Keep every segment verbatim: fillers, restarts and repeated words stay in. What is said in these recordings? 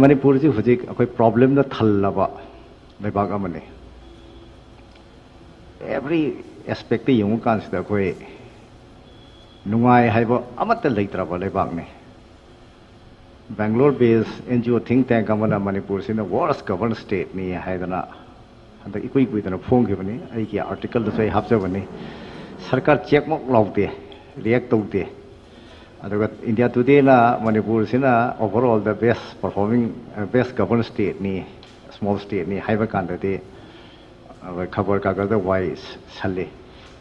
ꯃꯅꯤꯄꯨꯔꯁꯤ ꯍꯧꯖꯤꯛ ꯑꯩꯈꯣꯏ problemꯅ ꯊꯜꯂꯕ ꯂꯩꯕꯥꯛ ꯑꯃꯅꯤ꯫ Every aspectꯇ ꯌꯦꯡꯉꯨ ꯀꯥꯟꯁꯤꯗ ꯑꯩꯈꯣꯏ ꯅꯨꯡꯉꯥꯏ ꯍꯥꯏꯕ ꯑꯃꯠꯇ ꯂꯩꯇ꯭ꯔꯕ ꯂꯩꯕꯥꯛꯅꯤ꯫ Bangalore based NGO think tank ꯑꯃꯅ ꯃꯅꯤꯄꯨꯔꯁꯤꯅ worst governed stateꯅꯤ ꯍꯥꯏꯗꯅ ꯍꯟꯗꯛ ꯏꯀꯨꯏ ꯀꯨꯏꯗꯅ ꯐꯣꯡꯈꯤꯕꯅꯤ꯫ ꯑꯩꯒꯤ articleꯗꯁꯨ ꯑꯩ ꯍꯥꯞꯆꯕꯅꯤ꯫ ꯁꯔꯀꯥꯔ ꯆꯦꯛꯃꯛ ꯂꯥꯎꯗꯦ, react ꯇꯧꯗꯦ꯫ ꯑꯗꯨꯒ India Todayꯅ ꯃꯅꯤꯄꯨꯔꯁꯤꯅ overall the best performing, best governed stateꯅꯤ, small stateꯅꯤ ꯍꯥꯏꯕ ꯀꯥꯟꯗꯗꯤ ꯑꯩꯈꯣꯏ ꯈꯕꯔ ꯀꯥꯒꯖꯗ ꯋꯥꯏ ꯁꯜꯂꯤ꯫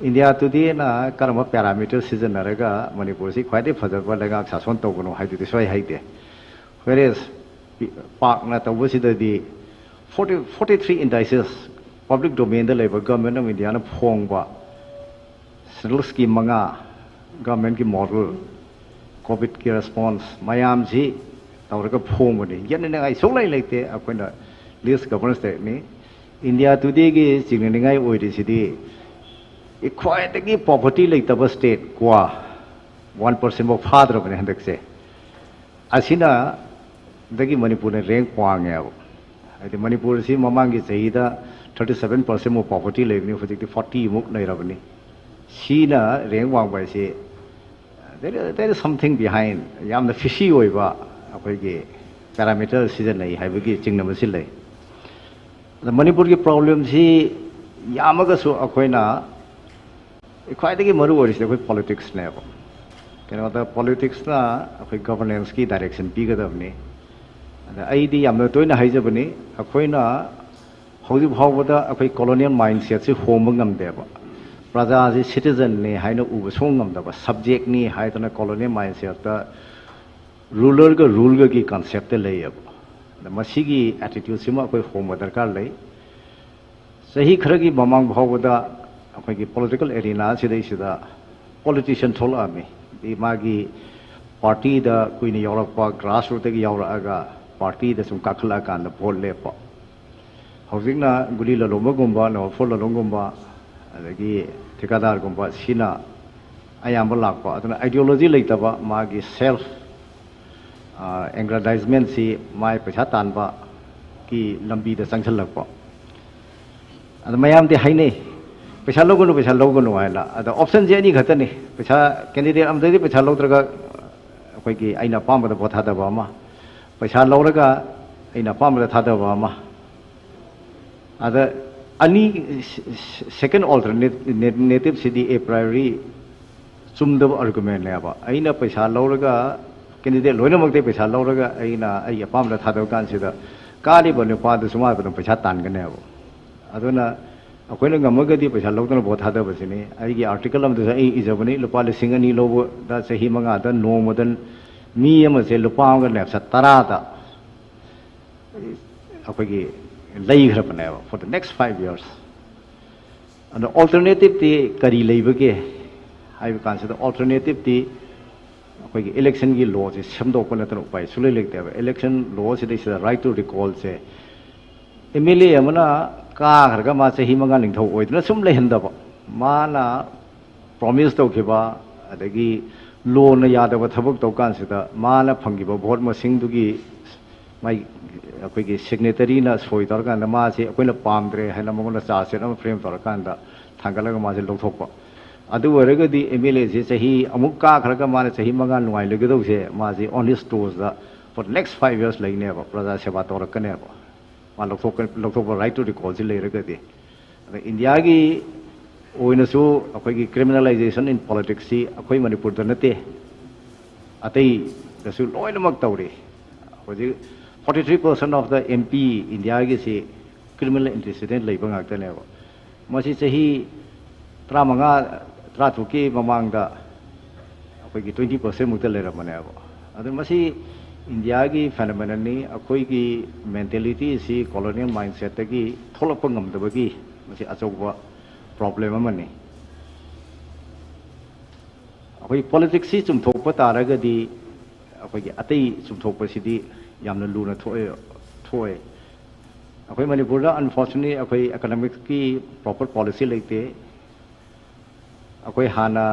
India Todayꯅ ꯀꯔꯝꯕ parameter ꯁꯤꯖꯤꯟꯅꯔꯒ ꯃꯅꯤꯄꯨꯔꯁꯤ ꯈ꯭ꯋꯥꯏꯗꯒꯤ ꯐꯖꯕ ꯂꯩꯉꯥꯛ ꯁꯥꯁꯣꯟ ꯇꯧꯕꯅꯣ ꯍꯥꯏꯗꯨꯗꯤ ꯁꯨꯡꯍꯥꯏ ꯍꯥꯏꯗꯦ꯫ Whereas ꯄꯥꯛꯅ ꯇꯧꯕꯁꯤꯗꯗꯤ forty, forty three indices public domainꯗ ꯂꯩꯕ Government of Indiaꯅ ꯐꯣꯡꯕ central scheme ꯃꯉꯥ, governmentꯀꯤ model, COVIDꯀꯤ response ꯃꯌꯥꯝꯁꯤ ꯇꯧꯔꯒ ꯐꯣꯡꯕꯅꯤ꯫ ꯌꯦꯠꯅꯅꯤꯡꯉꯥꯏ ꯁꯨꯡꯂꯩ ꯂꯩꯇꯦ꯫ ꯑꯩꯈꯣꯏꯅ least governed stateꯅꯤ꯫ India Todayꯒꯤ ꯆꯤꯡꯅꯅꯤꯡꯉꯥꯏ ꯑꯣꯏꯔꯤꯁꯤꯗꯤ ꯈ꯭ꯋꯥꯏꯗꯒꯤ poverty ꯂꯩꯇꯕ state ꯒꯣꯋꯥ, one percent ꯐꯥꯎ ꯐꯥꯗ꯭ꯔꯕꯅꯤ ꯍꯟꯗꯛꯁꯦ꯫ ꯑꯁꯤꯅ ꯗꯒꯤ ꯃꯅꯤꯄꯨꯔꯅ rank ꯋꯥꯡꯉꯦꯕ꯫ ꯍꯥꯏꯗꯤ ꯃꯅꯤꯄꯨꯔꯁꯤ ꯃꯃꯥꯡꯒꯤ ꯆꯍꯤꯗ thirty seven percent ꯃꯨꯛ poverty ꯂꯩꯕꯅꯤ, ꯍꯧꯖꯤꯛꯇꯤ forty ꯃꯨꯛ ꯂꯩꯔꯕꯅꯤ꯫ ꯁꯤꯅ rank ꯋꯥꯡꯕ ꯍꯥꯏꯁꯤ there is, there is something behind, ꯌꯥꯝꯅ fishy ꯑꯣꯏꯕ ꯑꯩꯈꯣꯏꯒꯤ parameter ꯁꯤꯖꯤꯟꯅꯩ ꯍꯥꯏꯕꯒꯤ ꯆꯤꯡꯅꯕꯁꯤ ꯂꯩ꯫ ꯑꯗ ꯃꯅꯤꯄꯨꯔꯒꯤ problemꯁꯤ ꯌꯥꯝꯃꯒꯁꯨ ꯑꯩꯈꯣꯏꯅ ꯈ꯭ꯋꯥꯏꯗꯒꯤ ꯃꯔꯨ ꯑꯣꯏꯔꯤꯁꯦ ꯑꯩꯈꯣꯏ politicsꯅꯦꯕ꯫ ꯀꯩꯅꯣꯗ politicsꯅ ꯑꯩꯈꯣꯏ governanceꯀꯤ direction ꯄꯤꯒꯗꯕꯅꯤ꯫ ꯑꯗ ꯑꯩꯗꯤ ꯌꯥꯝꯅ ꯇꯣꯏꯅ ꯍꯥꯏꯖꯕꯅꯤ, ꯑꯩꯈꯣꯏꯅ ꯍꯧꯖꯤꯛ ꯐꯥꯎꯕꯗ ꯑꯩꯈꯣꯏ colonial mindsetꯁꯤ ꯍꯣꯡꯕ ꯉꯝꯗꯦꯕ꯫ ꯄ꯭ꯔꯖꯥꯁꯤ citizenꯅꯤ ꯍꯥꯏꯅ ꯎꯕ ꯁꯨꯡꯉꯝ ꯉꯝꯗꯕ, subjectꯅꯤ ꯍꯥꯏꯗꯅ colonial mindsetꯇ rulerꯒ ruleꯒꯒꯤ conceptꯇ ꯂꯩꯌꯦꯕ꯫ ꯑꯗ ꯃꯁꯤꯒꯤ attitudeꯁꯤꯃ ꯑꯩꯈꯣꯏ ꯍꯣꯡꯕ ꯗꯔꯀꯥꯔ ꯂꯩ꯫ ꯆꯍꯤ ꯈꯔꯒꯤ ꯃꯃꯥꯡ ꯐꯥꯎꯕꯗ ꯑꯩꯈꯣꯏꯒꯤ political arena ꯁꯤꯗꯩꯁꯤꯗ politician ꯊꯣꯛꯂꯛꯑꯝꯃꯤ꯫ ꯑꯗꯩ ꯃꯥꯒꯤ partyꯗ ꯀꯨꯏꯅ ꯌꯥꯎꯔꯛꯄ, grassrootꯇꯒꯤ ꯌꯥꯎꯔꯛꯑꯒ partyꯗ ꯁꯨꯝ ꯀꯥꯈꯠꯂꯛꯑꯀꯥꯟꯗ vote ꯂꯦꯞꯄ꯫ ꯍꯧꯖꯤꯛꯅ ꯒꯨꯂꯤ ꯂꯂꯣꯟꯕꯒꯨꯝꯕ, ꯅꯣꯕꯥꯐꯣꯔ ꯂꯂꯣꯟꯒꯨꯝꯕ, ꯑꯗꯒꯤ ꯊꯤꯀꯥꯗꯥꯔꯒꯨꯝꯕ ꯁꯤꯅ ꯑꯌꯥꯝꯕ ꯂꯥꯛꯄ꯫ ꯑꯗꯨꯅ ideology ꯂꯩꯇꯕ, ꯃꯥꯒꯤ self ꯑꯦꯡꯒ꯭ꯔꯦꯟꯗꯥꯏꯖꯃꯦꯟꯁꯤ ꯃꯥꯏ ꯄꯩꯁꯥ ꯇꯥꯟꯕꯒꯤ ꯂꯝꯕꯤꯗ ꯆꯪꯁꯤꯜꯂꯛꯄ꯫ ꯑꯗ ꯃꯌꯥꯝꯗꯤ ꯍꯥꯏꯅꯩ, "ꯄꯩꯁꯥ ꯂꯧꯒꯅꯨ, ꯄꯩꯁꯥ ꯂꯧꯒꯅꯨ" ꯍꯥꯏꯅ꯫ ꯑꯗ ꯑꯣꯞꯁꯟꯁꯦ ꯑꯅꯤ ꯈꯛꯇꯅꯤ꯫ ꯄꯩꯁꯥ, ꯀꯦꯟꯗꯤꯗꯦꯠ ꯑꯃꯗꯗꯤ ꯄꯩꯁꯥ ꯂꯧꯗ꯭ꯔꯒ ꯑꯩꯈꯣꯏꯒꯤ ꯑꯩꯅ ꯑꯄꯥꯝꯕꯗ ꯚꯣꯠ ꯊꯥꯗꯕ ꯑꯃ, ꯄꯩꯁꯥ ꯂꯧꯔꯒ ꯑꯩꯅ ꯑꯄꯥꯝꯕꯗ ꯊꯥꯗꯕ ꯑꯃ꯫ ꯑꯗ ꯑꯅꯤ, second alternative CD a priori ꯆꯨꯝꯗꯕ ꯑꯥꯔꯒꯨꯃꯦꯟꯅꯦꯕ꯫ ꯑꯩꯅ ꯄꯩꯁꯥ ꯂꯧꯔꯒ, ꯀꯦꯟꯗꯤꯗꯦꯠ ꯂꯣꯏꯅꯃꯛꯇꯩ ꯄꯩꯁꯥ ꯂꯧꯔꯒ ꯑꯩꯅ ꯑꯩꯒꯤ ꯑꯄꯥꯝꯕꯗ ꯊꯥꯗꯕ ꯀꯥꯟꯁꯤꯗ, ꯀꯥꯔꯤꯕ ꯅꯨꯄꯥꯗꯨꯁꯨ ꯃꯥ ꯑꯗꯨꯝ ꯄꯩꯁꯥ ꯇꯥꯟꯒꯅꯦꯕ꯫ ꯑꯗꯨꯅ ꯑꯩꯈꯣꯏꯅ ꯉꯝꯃꯒꯗꯤ ꯄꯩꯁꯥ ꯂꯧꯗꯅ ꯚꯣꯠ ꯊꯥꯗꯕꯁꯤꯅꯤ꯫ ꯑꯩꯒꯤ ꯑꯥꯔꯇꯤꯀꯜ ꯑꯃꯗꯁꯨ ꯑꯩ ꯏꯖꯕꯅꯤ, ꯂꯨꯄꯥ ꯂꯤꯁꯤꯡ ꯑꯅꯤ ꯂꯧꯕꯗ ꯆꯍꯤ ꯃꯉꯥꯗ ꯅꯣꯡꯃꯗ ꯃꯤ ꯑꯃꯁꯦ ꯂꯨꯄꯥ ꯑꯃꯒ ꯅꯦꯞꯁ ꯇꯔꯥꯗ ꯑꯩꯈꯣꯏꯒꯤ ꯂꯩꯈ꯭ꯔꯕꯅꯦꯕ, for the next five years꯫ ꯑꯗꯣ ꯑꯣꯜꯇꯔꯅꯦꯇꯤꯞꯇꯤ ꯀꯔꯤ ꯂꯩꯕꯒꯦ ꯍꯥꯏꯕ ꯀꯥꯟꯁꯤꯗ, ꯑꯣꯜꯇꯔꯅꯦꯇꯤꯞꯇꯤ ꯑꯩꯈꯣꯏꯒꯤ ꯏꯂꯦꯛꯁꯟꯒꯤ ꯂꯣꯁꯦ ꯁꯦꯝꯗꯣꯛꯄ ꯅꯠꯇꯅ ꯎꯄꯥꯏ ꯁꯨꯡꯂꯩ ꯂꯩꯇꯦꯕ꯫ ꯏꯂꯦꯛꯁꯟ ꯂꯣꯁꯤꯗꯩꯁꯤꯗ right to recallꯁꯦ, ꯑꯦꯝ ꯑꯦꯜ ꯑꯦ ꯑꯃꯅ ꯀꯥꯈ꯭ꯔꯒ ꯃꯥ ꯆꯍꯤ ꯃꯉꯥ ꯅꯤꯡꯊꯧ ꯑꯣꯏꯗꯅ ꯁꯨꯝ ꯂꯩꯍꯟꯗꯕ, ꯃꯥꯅ ꯄ꯭ꯔꯣꯃꯤꯁ ꯇꯧꯈꯤꯕ, ꯑꯗꯒꯤ ꯂꯣꯅ ꯌꯥꯗꯕ ꯊꯕꯛ ꯇꯧ ꯀꯥꯟꯁꯤꯗ ꯃꯥꯅ ꯐꯪꯈꯤꯕ ꯚꯣꯠ ꯃꯁꯤꯡꯗꯨꯒꯤ ꯃꯥꯏ, ꯑꯩꯈꯣꯏꯒꯤ ꯁꯤꯒꯅꯦꯇꯔꯤꯅ ꯁꯣꯏ ꯇꯧꯔꯀꯥꯟꯗ ꯃꯥꯁꯦ ꯑꯩꯈꯣꯏꯅ ꯄꯥꯝꯗ꯭ꯔꯦ ꯍꯥꯏꯅ ꯃꯉꯣꯟꯗ ꯆꯥꯔꯖ ꯁꯤꯠ ꯑꯃ ꯐ꯭ꯔꯦꯝ ꯇꯧꯔꯀꯥꯟꯗ ꯊꯥꯡꯒꯠꯂꯒ ꯃꯥꯁꯦ ꯂꯧꯊꯣꯛꯄ꯫ ꯑꯗꯨ ꯑꯣꯏꯔꯒꯗꯤ ꯑꯦꯝ ꯑꯦꯜ ꯑꯦꯁꯦ ꯆꯍꯤ ꯑꯃꯨꯛ ꯀꯥꯈ꯭ꯔꯒ ꯃꯥꯅ ꯆꯍꯤ ꯃꯉꯥ ꯅꯨꯡꯉꯥꯏ ꯂꯩꯒꯗꯧꯁꯦ, ꯃꯥꯁꯦ on his toesꯗ for next five years ꯂꯩꯅꯦꯕ, ꯄ꯭ꯔꯖꯥ ꯁꯦꯕꯥ ꯇꯧꯔꯛꯀꯅꯦꯕ꯫ ꯃꯥ ꯂꯧꯊꯣꯛꯀ-, ꯂꯧꯊꯣꯛꯄ right to recallꯁꯤ ꯂꯩꯔꯒꯗꯤ꯫ ꯑꯗ ꯏꯟꯗꯤꯌꯥꯒꯤ ꯑꯣꯏꯅꯁꯨ ꯑꯩꯈꯣꯏꯒꯤ criminalization in politicsꯁꯤ ꯑꯩꯈꯣꯏ ꯃꯅꯤꯄꯨꯔꯗ ꯅꯠꯇꯦ, ꯑꯇꯩꯗꯁꯨ ꯂꯣꯏꯅꯃꯛ ꯇꯧꯔꯤ꯫ ꯍꯧꯖꯤꯛ forty three percent of the M P ꯏꯟꯗꯤꯌꯥꯒꯤꯁꯤ criminal antecedent ꯂꯩꯕ ꯉꯥꯛꯇꯅꯦꯕ꯫ ꯃꯁꯤ ꯆꯍꯤ ꯇꯔꯥꯃꯉꯥ, ꯇꯔꯥꯇꯔꯨꯛꯀꯤ ꯃꯃꯥꯡꯗ ꯑꯩꯈꯣꯏꯒꯤ twenty percent ꯃꯨꯛꯇ ꯂꯩꯔꯝꯕꯅꯦꯕ꯫ ꯑꯗꯨ ꯃꯁꯤ ꯏꯟꯗꯤꯌꯥꯒꯤ phenomenonꯅꯤ꯫ ꯑꯩꯈꯣꯏꯒꯤ mentalityꯁꯤ colonial mindsetꯇꯒꯤ ꯊꯣꯛꯂꯛꯄ ꯉꯝꯗꯕꯒꯤ ꯃꯁꯤ ꯑꯆꯧꯕ problem ꯑꯃꯅꯤ꯫ ꯑꯩꯈꯣꯏ politicsꯁꯤ ꯆꯨꯝꯊꯣꯛꯄ ꯇꯥꯔꯒꯗꯤ ꯑꯩꯈꯣꯏꯒꯤ ꯑꯇꯩ ꯆꯨꯝꯊꯣꯛꯄꯁꯤꯗꯤ ꯌꯥꯝꯅ ꯂꯨꯅ ꯊꯣꯛꯑꯦ, ꯊꯣꯛꯑꯦ꯫ ꯑꯩꯈꯣꯏ ꯃꯅꯤꯄꯨꯔꯗ unfortunately ꯑꯩꯈꯣꯏ economicꯀꯤ proper policy ꯂꯩꯇꯦ꯫ ꯑꯩꯈꯣꯏ ꯍꯥꯟꯅ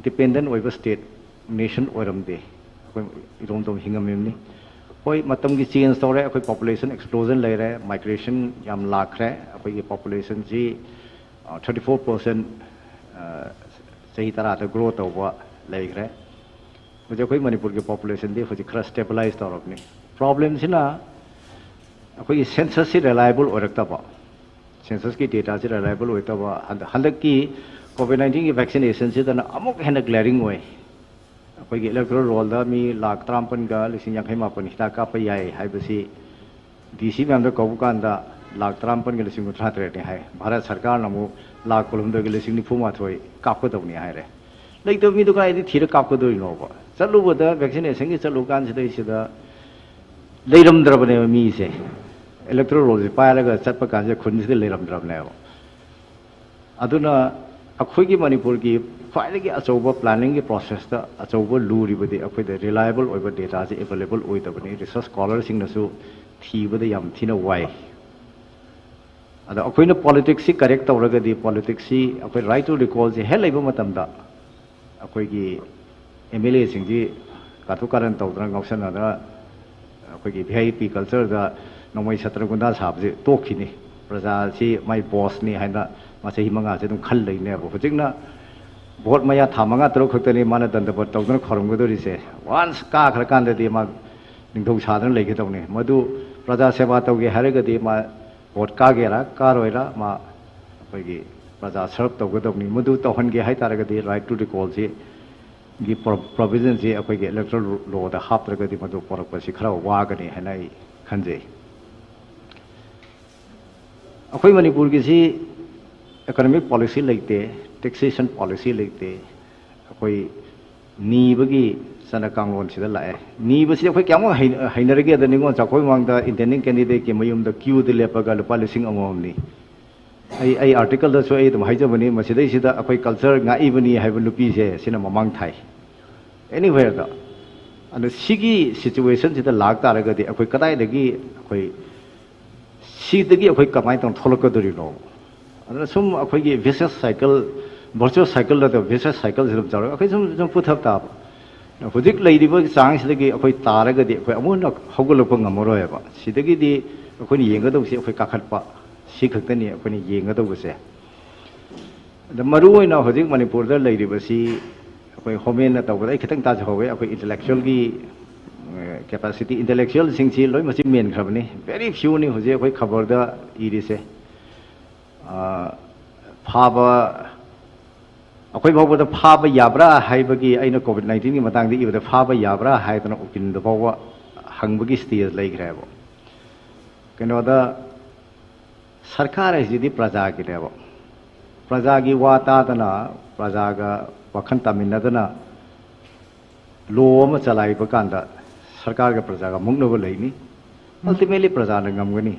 dependent ꯑꯣꯏꯕ state, nation ꯑꯣꯏꯔꯝꯗꯦ꯫ ꯑꯩꯈꯣꯏ ꯏꯇꯣꯝ ꯏꯇꯣꯝ ꯍꯤꯡꯉꯝꯃꯤꯕꯅꯤ꯫ ꯍꯣꯏ, ꯃꯇꯝꯒꯤ ꯆꯦꯟꯖ ꯇꯧꯔꯦ, ꯑꯩꯈꯣꯏ ꯄꯣꯄꯨꯂꯦꯁꯟ ꯑꯦꯛꯁꯄ꯭ꯂꯣꯖꯟ ꯂꯩꯔꯦ, ꯃꯥꯏꯒ꯭ꯔꯦꯁꯟ ꯌꯥꯝ ꯂꯥꯛꯈ꯭ꯔꯦ꯫ ꯑꯩꯈꯣꯏꯒꯤ ꯄꯣꯄꯨꯂꯦꯁꯟꯁꯤ ꯊꯥꯔꯇꯤ ꯐꯣꯔ ꯄꯥꯔꯁꯦꯟ ꯆꯍꯤ ꯇꯔꯥꯗ ꯒ꯭ꯔꯣ ꯇꯧꯕ ꯂꯩꯈ꯭ꯔꯦ꯫ ꯍꯧꯖꯤꯛ ꯑꯩꯈꯣꯏ ꯃꯅꯤꯄꯨꯔꯒꯤ ꯄꯣꯄꯨꯂꯦꯁꯟꯗꯤ ꯍꯧꯖꯤꯛ ꯈꯔ ꯁ꯭ꯇꯦꯕꯤꯂꯥꯏꯁ ꯇꯧꯔꯕꯅꯤ꯫ ꯄ꯭ꯔꯣꯕ꯭ꯂꯦꯝꯁꯤꯅ ꯑꯩꯈꯣꯏꯒꯤ ꯁꯦꯟꯁꯁꯁꯤ ꯔꯤꯂꯥꯏꯕꯜ ꯑꯣꯏꯔꯛꯇꯕ, ꯁꯦꯟꯁꯁꯀꯤ ꯗꯦꯇꯥꯁꯤ ꯔꯤꯂꯥꯏꯕꯜ ꯑꯣꯏꯔꯛꯇꯕ꯫ ꯍꯟꯗꯛ ꯍꯟꯗꯛꯀꯤ ꯀꯣꯚꯤꯗ ꯅꯥꯏꯟꯇꯤꯟꯒꯤ ꯚꯦꯛꯁꯤꯅꯦꯁꯟꯁꯤꯗꯅ ꯑꯃꯨꯛ ꯍꯦꯟꯅ ꯒ꯭ꯂꯦꯔꯤꯡ ꯑꯣꯏ꯫ ꯑꯩꯈꯣꯏꯒꯤ ꯏꯂꯦꯛꯇꯣꯔꯦꯜ ꯔꯣꯜꯗ ꯃꯤ ꯂꯥꯈ ꯇꯔꯥꯃꯥꯄꯟꯒ ꯂꯤꯁꯤꯡ ꯌꯥꯡꯈꯩ ꯃꯥꯄꯟ ꯍꯤꯗꯥꯛ ꯀꯥꯞꯄ ꯌꯥꯏ ꯍꯥꯏꯕꯁꯤ ꯗꯤ ꯁꯤ ꯃꯌꯥꯝꯗ ꯀꯧꯕ ꯀꯥꯟꯗ ꯂꯥꯈ ꯇꯔꯥꯃꯥꯄꯟꯒ ꯂꯤꯁꯤꯡ ꯀꯨꯟꯊ꯭ꯔꯥ ꯇꯔꯦꯠꯅꯤ ꯍꯥꯏ꯫ ꯚꯥꯔꯠ ꯁꯔꯀꯥꯔꯅ ꯑꯃꯨꯛ ꯂꯥꯈ ꯀꯨꯟꯍꯨꯝꯗꯣꯏꯒ ꯂꯤꯁꯤꯡ ꯅꯤꯐꯨ ꯃꯥꯊꯣꯏ ꯀꯥꯞꯀꯗꯧꯅꯤ ꯍꯥꯏꯔꯦ꯫ ꯂꯩꯇꯕ ꯃꯤꯗꯨ ꯀꯥꯏꯗꯤ ꯊꯤꯔ ꯀꯥꯞꯀꯗꯣꯏꯅꯣꯕ? ꯆꯠꯂꯨꯕꯗ, ꯚꯦꯛꯁꯤꯅꯦꯁꯟꯒꯤ ꯆꯠꯂꯨ ꯀꯥꯟꯁꯤꯗꯩꯁꯤꯗ ꯂꯩꯔꯝꯗ꯭ꯔꯕꯅꯦꯕ ꯃꯤꯁꯦ꯫ ꯏꯂꯦꯛꯇꯣꯔꯦꯜ ꯔꯣꯜꯁꯦ ꯄꯥꯏꯔꯒ ꯆꯠꯄ ꯀꯥꯟꯁꯤꯗ ꯈꯨꯟꯁꯤꯗ ꯂꯩꯔꯝꯗ꯭ꯔꯕꯅꯦꯕ꯫ ꯑꯗꯨꯅ ꯑꯩꯈꯣꯏꯒꯤ ꯃꯅꯤꯄꯨꯔꯒꯤ ꯈ꯭ꯋꯥꯏꯗꯒꯤ ꯑꯆꯧꯕ ꯄ꯭ꯂꯥꯅꯤꯡꯒꯤ ꯄ꯭ꯔꯣꯁꯦꯁꯇ ꯑꯆꯧꯕ ꯂꯨꯔꯤꯕꯗꯤ ꯑꯩꯈꯣꯏꯗ ꯔꯤꯂꯥꯏꯕꯜ ꯑꯣꯏꯕ ꯗꯦꯇꯥꯁꯦ ꯑꯦꯕꯥꯏꯂꯦꯕꯜ ꯑꯣꯏꯗꯕꯅꯤ꯫ ꯔꯤꯁꯔꯁ ꯁ꯭ꯀꯣꯂꯔꯁꯤꯡꯅꯁꯨ ꯊꯤꯕꯗ ꯌꯥꯝ ꯊꯤꯅ ꯋꯥꯏ꯫ ꯑꯗꯣ ꯑꯩꯈꯣꯏꯅ ꯄꯣꯂꯤꯇꯤꯛꯁꯁꯤ ꯀꯔꯦꯛ ꯇꯧꯔꯒꯗꯤ, ꯄꯣꯂꯤꯇꯤꯛꯁꯁꯤ ꯑꯩꯈꯣꯏ ꯔꯥꯏꯠ ꯇꯨ ꯔꯤꯀꯣꯜꯁꯦ ꯍꯦꯛ ꯂꯩꯕ ꯃꯇꯝꯗ, ꯑꯩꯈꯣꯏꯒꯤ ꯑꯦꯝ ꯑꯦꯜ ꯑꯦꯁꯤꯡꯁꯤ ꯀꯥꯊꯣꯛ ꯀꯥꯔꯟ ꯇꯧꯗꯅ, ꯉꯥꯎꯁꯟꯅꯗꯅ, ꯑꯩꯈꯣꯏꯒꯤ ꯚꯤ ꯑꯥꯏ ꯄꯤ ꯀꯜꯆꯔꯗ ꯅꯣꯡꯃꯩ ꯁꯠꯇꯅ ꯒꯨꯟꯗꯥ ꯁꯥꯕꯁꯤ ꯇꯣꯛꯈꯤꯅꯤ꯫ ꯄ꯭ꯔꯖꯥꯁꯤ ꯃꯥꯏ ꯕꯣꯁꯅꯤ ꯍꯥꯏꯅ ꯃꯥ ꯆꯍꯤ ꯃꯉꯥꯁꯦ ꯑꯗꯨꯝ ꯈꯜ ꯂꯩꯅꯦꯕ꯫ ꯍꯧꯖꯤꯛꯅ ꯚꯣꯠ ꯃꯌꯥ ꯊꯥ ꯃꯉꯥ ꯇꯔꯨꯛ ꯈꯛꯇꯅꯤ ꯃꯥꯅ ꯗꯟꯗꯕꯠ ꯇꯧꯗꯅ ꯈꯣꯏꯔꯝꯒꯗꯧꯔꯤꯁꯦ꯫ ꯋꯥꯟꯁ ꯀꯥꯈ꯭ꯔꯀꯥꯟꯗꯗꯤ ꯃꯥ ꯅꯤꯡꯊꯧ ꯁꯥꯗꯅ ꯂꯩꯒꯗꯧꯅꯤ꯫ ꯃꯗꯨ ꯄ꯭ꯔꯖꯥ ꯁꯦꯕꯥ ꯇꯧꯒꯦ ꯍꯥꯏꯔꯒꯗꯤ ꯃꯥ ꯚꯣꯠ ꯀꯥꯒꯦꯔꯥ ꯀꯥꯔꯣꯏꯔꯥ, ꯃꯥ ꯑꯩꯈꯣꯏꯒꯤ ꯄ꯭ꯔꯖꯥ ꯁꯔꯞ ꯇꯧꯒꯗꯧꯅꯤ꯫ ꯃꯗꯨ ꯇꯧꯍꯟꯒꯦ ꯍꯥꯏ ꯇꯥꯔꯒꯗꯤ ꯔꯥꯏꯠ ꯇꯨ ꯔꯤꯀꯣꯜꯁꯤ ꯒꯤ ꯄ꯭ꯔꯣ-, ꯄ꯭ꯔꯣꯚꯤꯖꯟꯁꯤ ꯑꯩꯈꯣꯏꯒꯤ ꯏꯂꯦꯛꯇꯣꯔꯦꯜ ꯂꯣꯗ ꯍꯥꯞꯇ꯭ꯔꯒꯗꯤ ꯃꯗꯨ ꯄꯣꯔꯛꯄꯁꯤ ꯈꯔ ꯋꯥꯒꯅꯤ ꯍꯥꯏꯅ ꯑꯩ ꯈꯟꯖꯩ꯫ ꯑꯩꯈꯣꯏ ꯃꯅꯤꯄꯨꯔꯒꯤꯁꯤ ꯏꯀꯣꯅꯣꯃꯤꯛ ꯄꯣꯂꯤꯁꯤ ꯂꯩꯇꯦ, ꯇꯦꯛꯁꯦꯁꯟ ꯄꯣꯂꯤꯁꯤ ꯂꯩꯇꯦ꯫ ꯑꯩꯈꯣꯏ ꯅꯤꯕꯒꯤ ꯆꯠꯅ ꯀꯥꯡꯂꯣꯟꯁꯤꯗ ꯂꯥꯛꯑꯦ꯫ ꯅꯤꯕꯁꯤ ꯑꯩꯈꯣꯏ ꯀꯌꯥꯃꯨꯛ ꯍꯩ-, ꯍꯩꯅꯔꯒꯦꯗ, ꯅꯤꯉꯣꯜ ꯆꯥꯛꯀꯧꯕ ꯃꯃꯥꯡꯗ ꯏꯟꯇꯦꯟꯗꯤꯡ ꯀꯦꯟꯗꯤꯗꯦꯠꯀꯤ ꯃꯌꯨꯝꯗ ꯀ꯭ꯌꯨꯗ ꯂꯦꯞꯄꯒ ꯂꯨꯄꯥ ꯂꯤꯁꯤꯡ ꯑꯃꯃꯝꯅꯤ꯫ ꯑꯩ, ꯑꯩ ꯑꯥꯔꯇꯤꯀꯜꯗꯁꯨ ꯑꯩ ꯑꯗꯨꯝ ꯍꯥꯏꯖꯕꯅꯤ, ꯃꯁꯤꯗꯩꯁꯤꯗ ꯑꯩꯈꯣꯏ ꯀꯜꯆꯔ ꯉꯥꯛꯏꯕꯅꯤ ꯍꯥꯏꯕ ꯅꯨꯄꯤꯁꯦ ꯁꯤꯅ ꯃꯃꯥꯡ ꯊꯥꯏ, ꯑꯦꯅꯤꯋꯦꯔꯗ꯫ ꯑꯗꯣ ꯁꯤꯒꯤ ꯁꯤꯆꯨꯋꯦꯁꯟꯁꯤꯗ ꯂꯥꯛ ꯇꯥꯔꯒꯗꯤ ꯑꯩꯈꯣꯏ ꯀꯗꯥꯏꯗꯒꯤ, ꯑꯩꯈꯣꯏ ꯁꯤꯗꯒꯤ ꯑꯩꯈꯣꯏ ꯀꯃꯥꯏꯅ ꯇꯧꯅ ꯊꯣꯛꯂꯛꯀꯗꯣꯔꯤꯅꯣ? ꯑꯗꯨꯅ ꯁꯨꯝ ꯑꯩꯈꯣꯏꯒꯤ ꯚꯤꯁꯤꯌꯁ ꯁꯥꯏꯀꯜ, ꯚꯔꯆꯨꯋꯁ ꯁꯥꯏꯀꯜ ꯅꯠꯇꯕ ꯚꯤꯁꯤꯌꯁ ꯁꯥꯏꯀꯜꯁꯤ ꯑꯗꯨꯝ ꯆꯥꯎꯔꯒ ꯑꯩꯈꯣꯏ ꯁꯨꯝ, ꯁꯨꯝ ꯄꯨꯊꯕ ꯇꯥꯕ꯫ ꯍꯧꯖꯤꯛ ꯂꯩꯔꯤꯕ ꯆꯥꯡꯁꯤꯗꯒꯤ ꯑꯩꯈꯣꯏ ꯇꯥꯔꯒꯗꯤ ꯑꯩꯈꯣꯏ ꯑꯃꯨꯛ ꯍꯟꯅ ꯍꯧꯒꯠꯂꯛꯄ ꯉꯝꯃꯔꯣꯏꯕ꯫ ꯁꯤꯗꯒꯤꯗꯤ ꯑꯩꯈꯣꯏꯅ ꯌꯦꯡꯒꯗꯧꯕꯁꯦ ꯑꯩꯈꯣꯏ ꯀꯥꯈꯠꯄ, ꯁꯤ ꯈꯛꯇꯅꯤ ꯑꯩꯈꯣꯏꯅ ꯌꯦꯡꯒꯗꯧꯕꯁꯦ꯫ ꯑꯗ ꯃꯔꯨ ꯑꯣꯏꯅ ꯍꯧꯖꯤꯛ ꯃꯅꯤꯄꯨꯔꯗ ꯂꯩꯔꯤꯕꯁꯤ ꯑꯩꯈꯣꯏ ꯍꯣꯃꯦꯟꯅ ꯇꯧꯕꯗ ꯑꯩ ꯈꯤꯇꯪ ꯇꯥꯖꯍꯧꯋꯦ꯫ ꯑꯩꯈꯣꯏ ꯏꯟꯇꯂꯦꯛꯆꯨꯋꯦꯜꯒꯤ ꯀꯦꯄꯥꯁꯤꯇꯤ, ꯏꯟꯇꯂꯦꯛꯆꯨꯋꯦꯜꯁꯤꯡꯁꯤ ꯂꯣꯏ ꯃꯆꯤꯟ ꯃꯦꯟꯈ꯭ꯔꯕꯅꯤ꯫ ꯚꯦꯔꯤ ꯐ꯭ꯌꯨꯅꯤ ꯍꯧꯖꯤꯛ ꯑꯩꯈꯣꯏ ꯈꯕꯔꯗ ꯏꯔꯤꯁꯦ꯫ ꯑ, ꯐꯥꯕ, ꯑꯩꯈꯣꯏ ꯐꯥꯎꯕꯗ ꯐꯥꯕ ꯌꯥꯕ꯭ꯔꯥ ꯍꯥꯏꯕꯒꯤ, ꯑꯩꯅ ꯀꯣꯚꯤꯗ ꯅꯥꯏꯟꯇꯤꯟꯒꯤ ꯃꯇꯥꯡꯗ ꯏꯕꯗ ꯐꯥꯕ ꯌꯥꯕ꯭ꯔꯥ ꯍꯥꯏꯗꯅ ꯎꯀꯤꯜꯗ ꯐꯥꯎꯕ ꯍꯪꯕꯒꯤ ꯁ꯭ꯇꯦꯖ ꯂꯩꯈ꯭ꯔꯦꯕ꯫ ꯀꯩꯅꯣꯗ, ꯁꯔꯀꯥꯔ ꯍꯥꯏꯁꯤꯗꯤ ꯄ꯭ꯔꯖꯥꯒꯤꯅꯦꯕ꯫ ꯄ꯭ꯔꯖꯥꯒꯤ ꯋꯥ ꯇꯥꯗꯅ, ꯄ꯭ꯔꯖꯥꯒ ꯋꯥꯈꯜ ꯇꯥꯃꯤꯟꯅꯗꯅ ꯂꯣ ꯑꯃ ꯆꯂꯥꯏꯕ ꯀꯥꯟꯗ ꯁꯔꯀꯥꯔꯒ ꯄ꯭ꯔꯖꯥꯒ ꯃꯨꯛꯅꯕ ꯂꯩꯅꯤ꯫ ꯑꯜꯇꯤꯃꯦꯠꯂꯤ ꯄ꯭ꯔꯖꯥꯅ ꯉꯝꯒꯅꯤ꯫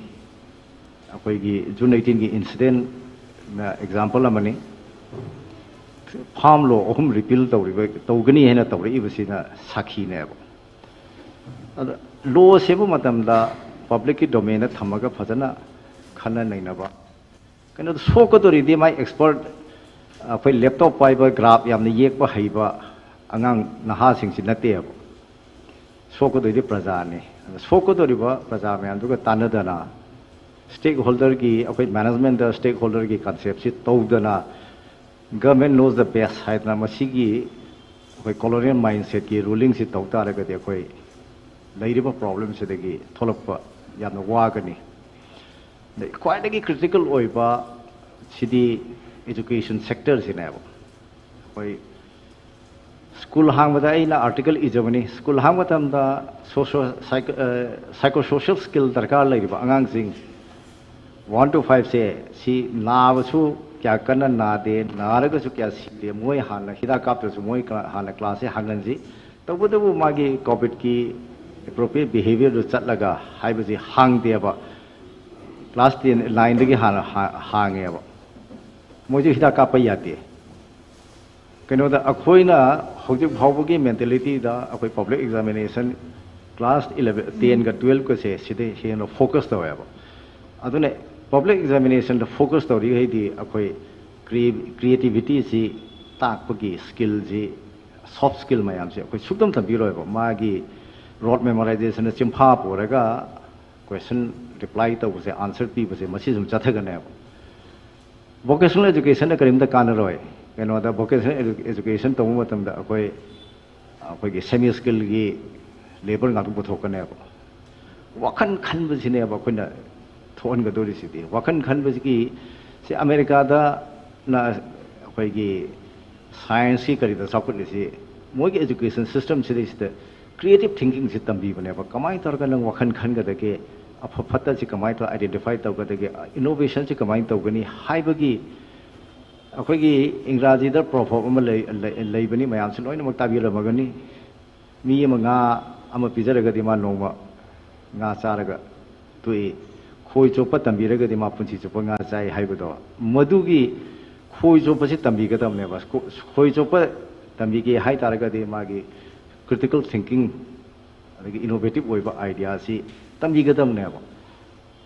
ꯑꯩꯈꯣꯏꯒꯤ ꯖꯨꯟ ꯑꯩꯠꯇꯤꯟꯒꯤ ꯏꯟꯁꯤꯗꯦꯟꯅ ꯑꯦꯛꯖꯥꯝꯄꯜ ꯑꯃꯅꯤ꯫ ꯐꯥꯝ ꯂꯣ ꯑꯍꯨꯝ ꯔꯤꯄꯤꯜ ꯇꯧꯔꯤꯕ, ꯇꯧꯒꯅꯤ ꯍꯥꯏꯅ ꯇꯧꯔꯛꯏꯕꯁꯤꯅ ꯁꯥꯈꯤꯅꯦꯕ꯫ ꯑꯗ ꯂꯣ ꯁꯦꯝꯕ ꯃꯇꯝꯗ ꯄꯕ꯭ꯂꯤꯛꯀꯤ ꯗꯣꯃꯦꯟꯗ ꯊꯝꯃꯒ ꯐꯖꯅ ꯈꯟꯅ ꯅꯩꯅꯕ꯫ ꯀꯩꯅꯣꯗ ꯁꯣꯛꯀꯗꯧꯔꯤꯗꯤ ꯃꯥꯏ ꯑꯦꯛꯁꯄꯔꯠ, ꯑꯩꯈꯣꯏ ꯂꯦꯞꯇꯣꯞ ꯄꯥꯏꯕ, ꯒ꯭ꯔꯥꯐ ꯌꯥꯝꯅ ꯌꯦꯛꯄ ꯍꯩꯕ ꯑꯉꯥꯡ ꯅꯍꯥꯁꯤꯡꯁꯤ ꯅꯠꯇꯦꯕ꯫ ꯁꯣꯛꯀꯗꯣꯏꯗꯤ ꯄ꯭ꯔꯖꯥꯅꯤ꯫ ꯑꯗ ꯁꯣꯛꯀꯗꯧꯔꯤꯕ ꯄ꯭ꯔꯖꯥ ꯃꯌꯥꯝꯗꯨꯒ ꯇꯥꯟꯅꯗꯅ, ꯁ꯭ꯇꯦꯛ ꯍꯣꯜꯗꯔꯒꯤ, ꯑꯩꯈꯣꯏ ꯃꯦꯅꯦꯖꯃꯦꯟꯗ ꯁ꯭ꯇꯦꯛ ꯍꯣꯜꯗꯔꯒꯤ ꯀꯟꯁꯦꯞꯁꯤ ꯇꯧꯗꯅ, "Government knows the best" ꯍꯥꯏꯗꯅ ꯃꯁꯤꯒꯤ ꯑꯩꯈꯣꯏ ꯀꯣꯂꯣꯅꯤꯌꯦꯜ ꯃꯥꯏꯟꯁꯦꯠꯀꯤ ꯔꯨꯂꯤꯡꯁꯤ ꯇꯧ ꯇꯥꯔꯒꯗꯤ ꯑꯩꯈꯣꯏ ꯂꯩꯔꯤꯕ ꯄ꯭ꯔꯣꯕ꯭ꯂꯦꯝꯁꯤꯗꯒꯤ ꯊꯣꯛꯂꯛꯄ ꯌꯥꯝꯅ ꯋꯥꯒꯅꯤ꯫ ꯑꯗꯩ ꯈ꯭ꯋꯥꯏꯗꯒꯤ ꯀ꯭ꯔꯤꯇꯤꯀꯦꯜ ꯑꯣꯏꯕ ꯁꯤꯗꯤ ꯑꯦꯖꯨꯀꯦꯁꯟ ꯁꯦꯛꯇꯔꯁꯤꯅꯦꯕ꯫ ꯑꯩꯈꯣꯏ ꯁ꯭ꯀꯨꯜ ꯍꯥꯡꯕꯗ ꯑꯩꯅ ꯑꯥꯔꯇꯤꯀꯜ ꯏꯖꯕꯅꯤ꯫ ꯁ꯭ꯀꯨꯜ ꯍꯥꯡꯕ ꯃꯇꯝꯗ ꯁꯣꯁꯣ-, ꯁꯥꯏꯀꯣ-, ꯑ, ꯁꯥꯏꯀꯣ ꯁꯣꯁꯤꯌꯦꯜ ꯁ꯭ꯀꯤꯜ ꯗꯔꯀꯥꯔ ꯂꯩꯔꯤꯕ ꯑꯉꯥꯡꯁꯤꯡ ꯋꯥꯟ ꯇꯨ ꯐꯥꯏꯚꯁꯦ, ꯁꯤ ꯅꯥꯕꯁꯨ ꯀꯌꯥ ꯀꯟꯅ ꯅꯥꯗꯦ, ꯅꯥꯔꯒꯁꯨ ꯀꯌꯥ ꯁꯤꯗꯦ, ꯃꯣꯏ ꯍꯥꯟꯅ ꯍꯤꯗꯥꯛ ꯀꯥꯞꯇ꯭ꯔꯁꯨ ꯃꯣꯏ ꯀ-, ꯍꯥꯟꯅ ꯀ꯭ꯂꯥꯁꯁꯦ ꯍꯥꯡꯍꯟꯁꯤ꯫ ꯇꯧꯕꯇꯕꯨ ꯃꯥꯒꯤ ꯀꯣꯚꯤꯗꯀꯤ ꯑꯦꯄ꯭ꯔꯣꯄ꯭ꯔꯤꯌꯦꯠ ꯕꯤꯍꯦꯕꯤꯌꯔꯗꯨ ꯆꯠꯂꯒ ꯍꯥꯏꯕꯁꯤ ꯍꯥꯡꯗꯦꯕ꯫ ꯀ꯭ꯂꯥꯁ ꯇꯦꯟ ꯂꯥꯏꯟꯗꯒꯤ ꯍꯥꯟꯅ ꯍꯥ-, ꯍꯥꯡꯉꯦꯕ꯫ ꯃꯣꯏꯁꯨ ꯍꯤꯗꯥꯛ ꯀꯥꯞꯄ ꯌꯥꯗꯦ꯫ ꯀꯩꯅꯣꯗ ꯑꯩꯈꯣꯏꯅ ꯍꯧꯖꯤꯛ ꯐꯥꯎꯕꯒꯤ ꯃꯦꯟꯇꯦꯂꯤꯇꯤꯗ ꯑꯩꯈꯣꯏ ꯄꯕ꯭ꯂꯤꯛ ꯑꯦꯛꯖꯥꯃꯤꯅꯦꯁꯟ ꯀ꯭ꯂꯥꯁ ꯏꯂꯚꯦꯟ, ꯇꯦꯟꯒ ꯇꯨꯋꯦꯜꯐꯀꯁꯦ ꯁꯤꯗ ꯍꯦꯟꯅ ꯐꯣꯀꯁ ꯇꯧꯋꯦꯕ꯫ ꯑꯗꯨꯅ ꯄꯕ꯭ꯂꯤꯛ ꯑꯦꯛꯖꯥꯃꯤꯅꯦꯁꯟꯗ ꯐꯣꯀꯁ ꯇꯧꯔꯤꯈꯩꯗꯤ ꯑꯩꯈꯣꯏ ꯀ꯭ꯔꯤ-, ꯀ꯭ꯔꯤꯌꯦꯇꯤꯚꯤꯇꯤꯁꯤ ꯇꯥꯛꯄꯒꯤ ꯁ꯭ꯀꯤꯜꯁꯤ ꯁꯣꯐ ꯁ꯭ꯀꯤꯜ ꯃꯌꯥꯝꯁꯦ ꯑꯩꯈꯣꯏ ꯁꯨꯛꯇꯝ ꯇꯝꯕꯤꯔꯣꯏꯕ꯫ ꯃꯥꯒꯤ ꯔꯣꯠ ꯃꯦꯃꯣꯔꯥꯏꯖꯦꯁꯟꯅ ꯆꯤꯝꯐꯥ ꯄꯨꯔꯒ ꯀꯣꯏꯁꯟ ꯔꯤꯄ꯭ꯂꯥꯏ ꯇꯧꯕꯁꯦ, ꯑꯟꯁꯔ ꯄꯤꯕꯁꯦ, ꯃꯁꯤ ꯁꯨꯝ ꯆꯠꯊꯒꯅꯦꯕ꯫ ꯚꯣꯀꯦꯁꯅꯦꯜ ꯑꯦꯖꯨꯀꯦꯁꯟꯅ ꯀꯔꯤꯝꯇ ꯀꯥꯟꯅꯔꯣꯏ꯫ ꯀꯩꯅꯣꯗ ꯚꯣꯀꯦꯁꯅꯦꯜ ꯑꯦꯖꯨꯀꯦꯁꯟ ꯇꯧꯕ ꯃꯇꯝꯗ ꯑꯩꯈꯣꯏ ꯑꯩꯈꯣꯏꯒꯤ ꯁꯦꯃꯤ ꯁ꯭ꯀꯤꯜꯒꯤ ꯂꯦꯕꯔ ꯉꯥꯛꯇ ꯄꯨꯊꯣꯛꯀꯅꯦꯕ꯫ ꯋꯥꯈꯜ ꯈꯟꯕꯁꯤꯅꯦꯕ ꯑꯩꯈꯣꯏꯅ ꯊꯣꯛꯍꯟꯒꯗꯧꯔꯤꯁꯤꯗꯤ꯫ ꯋꯥꯈꯜ ꯈꯟꯕꯁꯤꯒꯤ ꯁꯤ ꯑꯃꯦꯔꯤꯀꯥꯗꯅ ꯑꯩꯈꯣꯏꯒꯤ ꯁꯥꯏꯟꯁꯀꯤ ꯀꯔꯤꯗ ꯆꯥꯎꯈꯠꯂꯤꯁꯤ, ꯃꯣꯏꯒꯤ ꯑꯦꯖꯨꯀꯦꯁꯟ ꯁꯤꯁꯇꯝꯁꯤꯗꯩꯁꯤꯗ ꯀ꯭ꯔꯤꯌꯦꯇꯤꯞ ꯊꯤꯡꯀꯤꯡꯁꯤ ꯇꯝꯕꯤꯕꯅꯦꯕ꯫ ꯀꯃꯥꯏꯅ ꯇꯧꯔꯒ ꯅꯪ ꯋꯥꯈꯜ ꯈꯟꯒꯗꯒꯦ, ꯑꯐ ꯐꯠꯇꯁꯤ ꯀꯃꯥꯏꯅ ꯇꯧꯔ ꯑꯥꯏꯗꯦꯟꯇꯤꯐꯥꯏ ꯇꯧꯒꯗꯒꯦ, ꯏꯅꯣꯚꯦꯁꯟꯁꯤ ꯀꯃꯥꯏꯅ ꯇꯧꯒꯅꯤ ꯍꯥꯏꯕꯒꯤ ꯑꯩꯈꯣꯏꯒꯤ ꯏꯪꯒ꯭ꯔꯥꯖꯤꯗ ꯄ꯭ꯔꯣꯚꯔꯕ ꯑꯃ ꯂꯩ-, ꯂꯩ-, ꯂꯩꯕꯅꯤ, ꯃꯌꯥꯝꯁꯤ ꯂꯣꯏꯅꯃꯛ ꯇꯥꯕꯤꯔꯝꯃꯒꯅꯤ꯫ ꯃꯤ ꯑꯃ ꯉꯥ ꯑꯃ ꯄꯤꯖꯔꯒꯗꯤ ꯃꯥ ꯅꯣꯡꯃ ꯉꯥ ꯆꯥꯔꯒ ꯇꯣꯛꯏ꯫ ꯈꯣꯏ ꯆꯣꯞꯄ ꯇꯝꯕꯤꯔꯒꯗꯤ ꯃꯥ ꯄꯨꯟꯁꯤ ꯆꯨꯞꯄ ꯉꯥ ꯆꯥꯏ ꯍꯥꯏꯕꯗꯣ, ꯃꯗꯨꯒꯤ ꯈꯣꯏ ꯆꯣꯞꯄꯁꯤ ꯇꯝꯕꯤꯒꯗꯕꯅꯦꯕ꯫ ꯈꯣ-, ꯈꯣꯏ ꯆꯣꯞꯄ ꯇꯝꯕꯤꯒꯦ ꯍꯥꯏ ꯇꯥꯔꯒꯗꯤ ꯃꯥꯒꯤ ꯀ꯭ꯔꯤꯇꯤꯀꯦꯜ ꯊꯤꯡꯀꯤꯡ, ꯑꯗꯒꯤ ꯏꯅꯣꯚꯦꯇꯤꯞ ꯑꯣꯏꯕ ꯑꯥꯏꯗꯤꯌꯥꯁꯤ ꯇꯝꯕꯤꯒꯗꯕꯅꯦꯕ꯫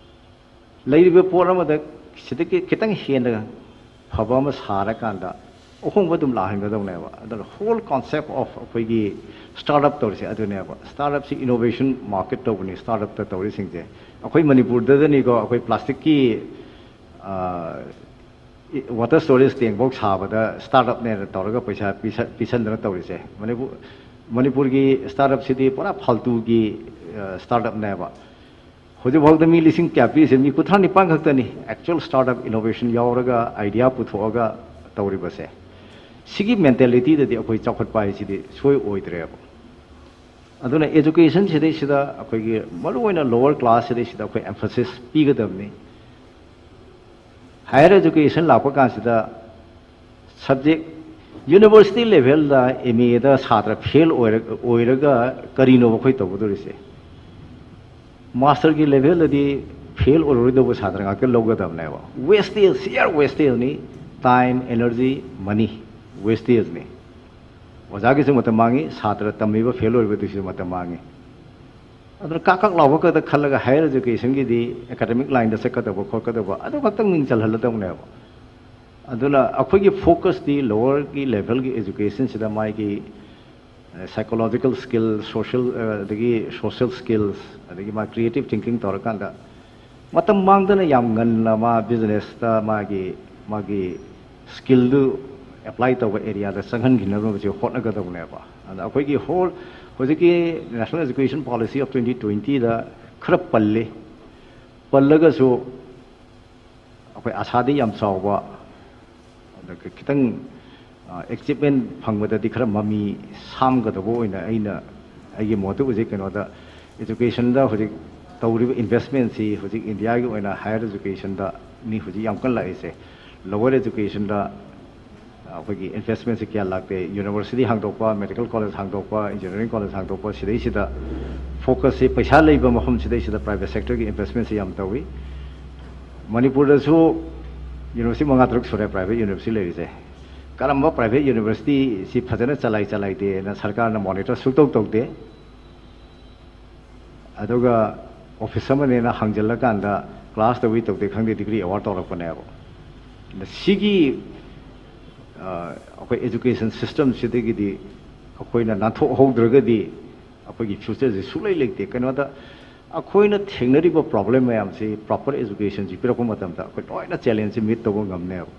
ꯂꯩꯔꯤꯕ ꯄꯣꯠ ꯑꯃꯗ ꯁꯤꯗꯒꯤ ꯈꯤꯇꯪ ꯍꯦꯟꯅ ꯐꯕ ꯑꯃ ꯁꯥꯔꯀꯥꯟꯗ ꯑꯍꯣꯡꯕ ꯑꯗꯨꯝ ꯂꯥꯛꯍꯟꯒꯗꯧꯅꯦꯕ꯫ ꯑꯗꯨꯅ whole concept of ꯑꯩꯈꯣꯏꯒꯤ ꯁ꯭ꯇꯥꯔꯠ ꯑꯞ ꯇꯧꯔꯤꯁꯦ ꯑꯗꯨꯅꯦꯕ꯫ ꯁ꯭ꯇꯥꯔꯠ ꯑꯞꯁꯤ ꯏꯅꯣꯚꯦꯁꯟ ꯃꯥꯔꯀꯦꯠ ꯇꯧꯕꯅꯤ ꯁ꯭ꯇꯥꯔꯠ ꯑꯞꯇ ꯇꯧꯔꯤꯁꯤꯡꯁꯦ꯫ ꯑꯩꯈꯣꯏ ꯃꯅꯤꯄꯨꯔꯗꯗꯅꯤꯀꯣ, ꯑꯩꯈꯣꯏ ꯄ꯭ꯂꯥꯁꯇꯤꯛꯀꯤ, ꯑ, ꯏ-, ꯋꯥꯇꯔ ꯁ꯭ꯇꯣꯔꯦꯖ ꯇꯦꯡ ꯐꯥꯎ ꯁꯥꯕꯗ ꯁ꯭ꯇꯥꯔꯠ ꯑꯞꯅꯦꯅ ꯇꯧꯔꯒ ꯄꯩꯁꯥ ꯄꯤꯁ-, ꯄꯤꯁꯟꯗꯅ ꯇꯧꯔꯤꯁꯦ꯫ ꯃꯅꯤꯄꯨꯔ, ꯃꯅꯤꯄꯨꯔꯒꯤ ꯁ꯭ꯇꯥꯔꯠ ꯑꯞꯁꯤꯗꯤ ꯄꯨꯔꯥ ꯐꯥꯜꯇꯨꯒꯤ, ꯑ, ꯁ꯭ꯇꯥꯔꯠ ꯑꯞꯅꯦꯕ꯫ ꯍꯧꯖꯤꯛꯐꯥꯎꯗ ꯃꯤ ꯂꯤꯁꯤꯡ ꯀꯌꯥ ꯄꯤꯔꯤꯁꯦ? ꯃꯤ ꯀꯨꯟꯊ꯭ꯔꯥ ꯅꯤꯄꯥꯟ ꯈꯛꯇꯅꯤ ꯑꯦꯛꯆꯨꯋꯦꯜ ꯁ꯭ꯇꯥꯔꯠ ꯑꯞ ꯏꯅꯣꯚꯦꯁꯟ ꯌꯥꯎꯔꯒ ꯑꯥꯏꯗꯤꯌꯥ ꯄꯨꯊꯣꯛꯑꯒ ꯇꯧꯔꯤꯕꯁꯦ꯫ ꯁꯤꯒꯤ ꯃꯦꯟꯇꯦꯂꯤꯇꯤꯗꯗꯤ ꯑꯩꯈꯣꯏ ꯆꯥꯎꯈꯠꯄ ꯍꯥꯏꯁꯤꯗꯤ ꯁꯣꯏ ꯑꯣꯏꯗ꯭ꯔꯦꯕ꯫ ꯑꯗꯨꯅ ꯑꯦꯖꯨꯀꯦꯁꯟ ꯁꯤꯗꯩꯁꯤꯗ ꯑꯩꯈꯣꯏꯒꯤ ꯃꯔꯨꯑꯣꯏꯅ ꯂꯣꯋꯔ ꯀ꯭ꯂꯥꯁ ꯁꯤꯗꯩꯁꯤꯗ ꯑꯩꯈꯣꯏ ꯑꯦꯝꯐꯁꯤꯁ ꯄꯤꯒꯗꯕꯅꯤ꯫ ꯍꯥꯌꯔ ꯑꯦꯖꯨꯀꯦꯁꯟ ꯂꯥꯛꯄ ꯀꯥꯟꯁꯤꯗ ꯁꯕꯖꯦꯛ ꯌꯨꯅꯤꯚꯔꯁꯤꯇꯤ ꯂꯦꯚꯦꯜꯗ ꯑꯦꯝ ꯑꯦꯗ ꯁꯥꯇ꯭ꯔ ꯐꯦꯜ ꯑꯣꯏꯔ-, ꯑꯣꯏꯔꯒ ꯀꯔꯤꯅꯣꯕ ꯑꯩꯈꯣꯏ ꯇꯧꯒꯗꯧꯔꯤꯁꯦ? ꯃꯥꯁꯇꯔꯒꯤ ꯂꯦꯚꯦꯜꯗꯗꯤ ꯐꯦꯜ ꯑꯣꯏꯔꯔꯣꯏꯗꯧꯕ ꯁꯥꯇ꯭ꯔ ꯉꯥꯛꯇ ꯂꯧꯒꯗꯕꯅꯦꯕ꯫ ꯋꯦꯁꯇꯦꯖ, ꯁꯤꯌꯥꯔ ꯋꯦꯁꯇꯦꯖꯅꯤ꯫ ꯇꯥꯏꯝ, ꯑꯦꯅꯔꯖꯤ, ꯃꯅꯤ ꯋꯦꯁꯇꯦꯖꯅꯤ꯫ ꯑꯣꯖꯥꯒꯤꯁꯨ ꯃꯇꯝ ꯃꯥꯡꯉꯤ, ꯁꯥꯇ꯭ꯔ ꯇꯝꯃꯤꯕ ꯐꯦꯜ ꯑꯣꯏꯔꯤꯕꯗꯨꯁꯨ ꯃꯇꯝ ꯃꯥꯡꯉꯤ꯫ ꯑꯗꯨꯅ ꯀꯥꯛ ꯀꯥꯛ ꯂꯥꯎꯕ ꯈꯛꯇ ꯈꯜꯂꯒ ꯍꯥꯌꯔ ꯑꯦꯖꯨꯀꯦꯁꯟꯒꯤꯗꯤ ꯑꯦꯀꯥꯗꯃꯤꯛ ꯂꯥꯏꯟꯗ ꯆꯠꯀꯗꯕ ꯈꯣꯠꯀꯗꯕ ꯑꯗꯨ ꯈꯛꯇꯪ ꯃꯤꯡ ꯆꯜꯍꯜꯂꯗꯧꯅꯦꯕ꯫ ꯑꯗꯨꯅ ꯑꯩꯈꯣꯏꯒꯤ ꯐꯣꯀꯁꯇꯤ ꯂꯣꯋꯔꯒꯤ ꯂꯦꯚꯦꯜꯒꯤ ꯑꯦꯖꯨꯀꯦꯁꯟꯁꯤꯗ ꯃꯥꯒꯤ psychological skill, social, ꯑꯗꯒꯤ social skills, ꯑꯗꯒꯤ ꯃꯥ creative thinking ꯇꯧꯔꯀꯥꯟꯗ ꯃꯇꯝ ꯃꯥꯡꯗꯅ ꯌꯥꯝ ꯉꯟꯅ ꯃꯥ ꯕꯤꯖꯤꯅꯦꯁꯇ ꯃꯥꯒꯤ ꯃꯥꯒꯤ ꯁ꯭ꯀꯤꯜꯗꯨ ꯑꯦꯄ꯭ꯂꯥꯏ ꯇꯧꯕ ꯑꯦꯔꯤꯌꯥꯗ ꯆꯪꯍꯟꯈꯤꯅꯕꯁꯦ ꯍꯣꯠꯅꯒꯗꯧꯕꯅꯦꯕ꯫ ꯑꯗ ꯑꯩꯈꯣꯏꯒꯤ ꯍꯣꯜ ꯍꯧꯖꯤꯛꯀꯤ National Education Policy of twenty twenty ꯗ ꯈꯔ ꯄꯜꯂꯤ꯫ ꯄꯜꯂꯒꯁꯨ ꯑꯩꯈꯣꯏ ꯑꯁꯥꯗꯤ ꯌꯥꯝ ꯆꯥꯎꯕ, ꯑꯗ ꯈꯤꯇꯪ ꯑꯦꯆꯤꯞꯃꯦꯟ ꯐꯪꯕꯗꯗꯤ ꯈꯔ ꯃꯃꯤ ꯁꯥꯝꯒꯗꯧꯕ ꯑꯣꯏꯅ ꯑꯩꯅ ꯑꯩꯒꯤ ꯃꯣꯠꯇ ꯎꯖꯩ꯫ ꯀꯩꯅꯣꯗ, ꯏꯗꯨꯀꯦꯁꯟꯗ ꯍꯧꯖꯤꯛ ꯇꯧꯔꯤꯕ ꯏꯟꯚꯦꯁꯃꯦꯟꯁꯤ ꯍꯧꯖꯤꯛ ꯏꯟꯗꯤꯌꯥꯒꯤ ꯑꯣꯏꯅ ꯍꯥꯌꯔ ꯏꯗꯨꯀꯦꯁꯟꯗꯅꯤ ꯍꯧꯖꯤꯛ ꯌꯥꯝ ꯀꯟꯅ ꯂꯥꯛꯏꯁꯦ꯫ ꯂꯣꯋꯔ ꯏꯗꯨꯀꯦꯁꯟꯗ ꯑꯩꯈꯣꯏꯒꯤ ꯏꯟꯚꯦꯁꯃꯦꯟꯁꯤ ꯀꯌꯥ ꯂꯥꯛꯇꯦ꯫ ꯌꯨꯅꯤꯚꯔꯁꯤꯇꯤ ꯍꯥꯡꯗꯣꯛꯄ, ꯃꯦꯗꯤꯀꯦꯜ ꯀꯣꯂꯦꯖ ꯍꯥꯡꯗꯣꯛꯄ, ꯏꯟꯖꯤꯅꯤꯌꯥꯔꯤꯡ ꯀꯣꯂꯦꯖ ꯍꯥꯡꯗꯣꯛꯄ, ꯁꯤꯗꯩꯁꯤꯗ ꯐꯣꯀꯁꯁꯤ ꯄꯩꯁꯥ ꯂꯩꯕ ꯃꯐꯝꯁꯤꯗꯩꯁꯤꯗ ꯄ꯭ꯔꯥꯏꯚꯦꯠ ꯁꯦꯛꯇꯔꯒꯤ ꯏꯟꯚꯦꯁꯃꯦꯟꯁꯤ ꯌꯥꯝ ꯇꯧꯏ꯫ ꯃꯅꯤꯄꯨꯔꯗꯁꯨ ꯌꯨꯅꯤꯚꯔꯁꯤꯇꯤ ꯃꯉꯥ ꯇꯔꯨꯛ ꯁꯨꯔꯦ ꯄ꯭ꯔꯥꯏꯚꯦꯠ ꯌꯨꯅꯤꯚꯔꯁꯤꯇꯤ ꯂꯩꯔꯤꯁꯦ꯫ ꯀꯔꯝꯕ ꯄ꯭ꯔꯥꯏꯚꯦꯠ ꯌꯨꯅꯤꯚꯔꯁꯤꯇꯤꯁꯤ ꯐꯖꯅ ꯆꯂꯥꯏ ꯆꯂꯥꯏꯗꯦꯅ ꯁꯔꯀꯥꯔꯅ ꯃꯣꯅꯤꯇꯔ ꯁꯨꯡꯇꯧ ꯇꯧꯗꯦ꯫ ꯑꯗꯨꯒ ꯑꯣꯐꯤꯁ ꯑꯃꯅꯦꯅ ꯍꯥꯡꯖꯜꯂꯀꯥꯟꯗ ꯀ꯭ꯂꯥꯁ ꯇꯧꯏ ꯇꯧꯗꯦ ꯈꯪꯗꯦ, ꯗꯤꯒ꯭ꯔꯤ ꯑꯦꯋꯥꯔꯗ ꯇꯧꯔꯛꯄꯅꯦꯕ꯫ ꯑꯗ ꯁꯤꯒꯤ, ꯑ, ꯑꯩꯈꯣꯏ ꯏꯗꯨꯀꯦꯁꯟ ꯁꯤꯁꯇꯝꯁꯤꯗꯒꯤꯗꯤ ꯑꯩꯈꯣꯏꯅ ꯅꯥꯟꯊꯣꯛꯍꯧꯗ꯭ꯔꯒꯗꯤ ꯑꯩꯈꯣꯏꯒꯤ ꯐ꯭ꯌꯨꯆꯔꯁꯤ ꯁꯨꯡꯂꯩ ꯂꯩꯇꯦ꯫ ꯀꯩꯅꯣꯗ, ꯑꯩꯈꯣꯏꯅ ꯊꯦꯡꯅꯔꯤꯕ ꯄ꯭ꯔꯣꯕ꯭ꯂꯦꯝ ꯃꯌꯥꯝꯁꯤ ꯄ꯭ꯔꯣꯄꯔ ꯑꯦꯖꯨꯀꯦꯁꯟꯁꯤ ꯄꯤꯔꯛꯄ ꯃꯇꯝꯗ ꯑꯩꯈꯣꯏ ꯂꯣꯏꯅ ꯆꯦꯂꯦꯟꯖꯁꯤ ꯃꯤꯠ ꯇꯧꯕ ꯉꯝꯅꯦꯕ꯫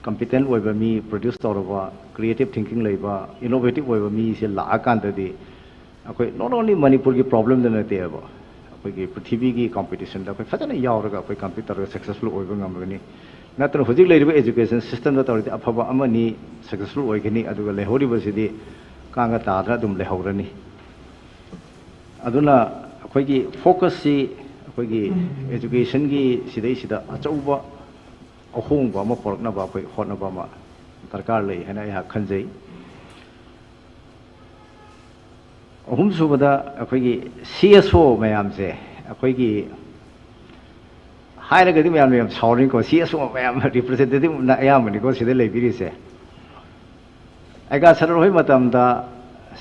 ꯀꯝꯄꯤꯇꯦꯟ ꯑꯣꯏꯕ ꯃꯤ, ꯄ꯭ꯔꯣꯗ꯭ꯌꯨꯁ ꯇꯧꯔꯕ, ꯀ꯭ꯔꯤꯌꯦꯇꯤꯞ ꯊꯤꯡꯀꯤꯡ ꯂꯩꯕ, ꯏꯅꯣꯚꯦꯇꯤꯞ ꯑꯣꯏꯕ ꯃꯤꯁꯦ ꯂꯥꯛꯑꯀꯥꯟꯗꯗꯤ ꯑꯩꯈꯣꯏ not only ꯃꯅꯤꯄꯨꯔꯒꯤ ꯄ꯭ꯔꯣꯕ꯭ꯂꯦꯝꯗ ꯅꯠꯇꯦꯕ, ꯑꯩꯈꯣꯏꯒꯤ ꯄ꯭ꯔꯤꯊꯤꯕꯤꯒꯤ ꯀꯝꯄꯤꯇꯤꯁꯟꯗ ꯑꯩꯈꯣꯏ ꯐꯖꯅ ꯌꯥꯎꯔꯒ ꯑꯩꯈꯣꯏ ꯀꯝꯄꯤꯠ ꯇꯧꯔꯒ ꯁꯛꯁꯦꯁꯐꯨꯜ ꯑꯣꯏꯕ ꯉꯝꯒꯅꯤ꯫ ꯅꯠꯇꯅ ꯍꯧꯖꯤꯛ ꯂꯩꯔꯤꯕ ꯏꯗꯨꯀꯦꯁꯟ ꯁꯤꯁꯇꯝꯗ ꯇꯧꯔꯗꯤ ꯑꯐꯕ ꯑꯃꯅꯤ, ꯁꯛꯁꯦꯁꯐꯨꯜ ꯑꯣꯏꯒꯅꯤ, ꯑꯗꯨꯒ ꯂꯩꯍꯧꯔꯤꯕꯁꯤꯗꯤ ꯀꯥꯡꯒ ꯇꯥꯗꯅ ꯑꯗꯨꯝ ꯂꯩꯍꯧꯔꯅꯤ꯫ ꯑꯗꯨꯅ ꯑꯩꯈꯣꯏꯒꯤ ꯐꯣꯀꯁꯁꯤ ꯑꯩꯈꯣꯏꯒꯤ ꯏꯗꯨꯀꯦꯁꯟꯒꯤ ꯁꯤꯗꯩꯁꯤꯗ ꯑꯆꯧꯕ ꯑꯍꯣꯡꯕ ꯑꯃ ꯄꯨꯔꯛꯅꯕ ꯑꯩꯈꯣꯏ ꯍꯣꯠꯅꯕ ꯑꯃ ꯗꯔꯀꯥꯔ ꯂꯩ ꯍꯥꯏꯅ ꯑꯩꯍꯥꯛ ꯈꯟꯖꯩ꯫ ꯑꯍꯨꯝꯁꯨꯕꯗ, ꯑꯩꯈꯣꯏꯒꯤ ꯁꯤ ꯑꯦꯁ ꯑꯣ ꯃꯌꯥꯝꯁꯦ, ꯑꯩꯈꯣꯏꯒꯤ ꯍꯥꯏꯔꯒꯗꯤ ꯃꯌꯥꯝꯅ ꯌꯥꯝ ꯁꯥꯎꯔꯅꯤꯀꯣ, ꯁꯤ ꯑꯦꯁ ꯑꯣ ꯃꯌꯥꯝ ꯔꯤꯄ꯭ꯔꯖꯦꯟꯇꯦꯇꯤꯚꯅ ꯑꯌꯥꯝꯕꯅꯤꯀꯣ ꯁꯤꯗ ꯂꯩꯕꯤꯔꯤꯁꯦ꯫ ꯑꯩꯒꯥ ꯁꯔꯔ ꯍꯣꯏ ꯃꯇꯝꯗ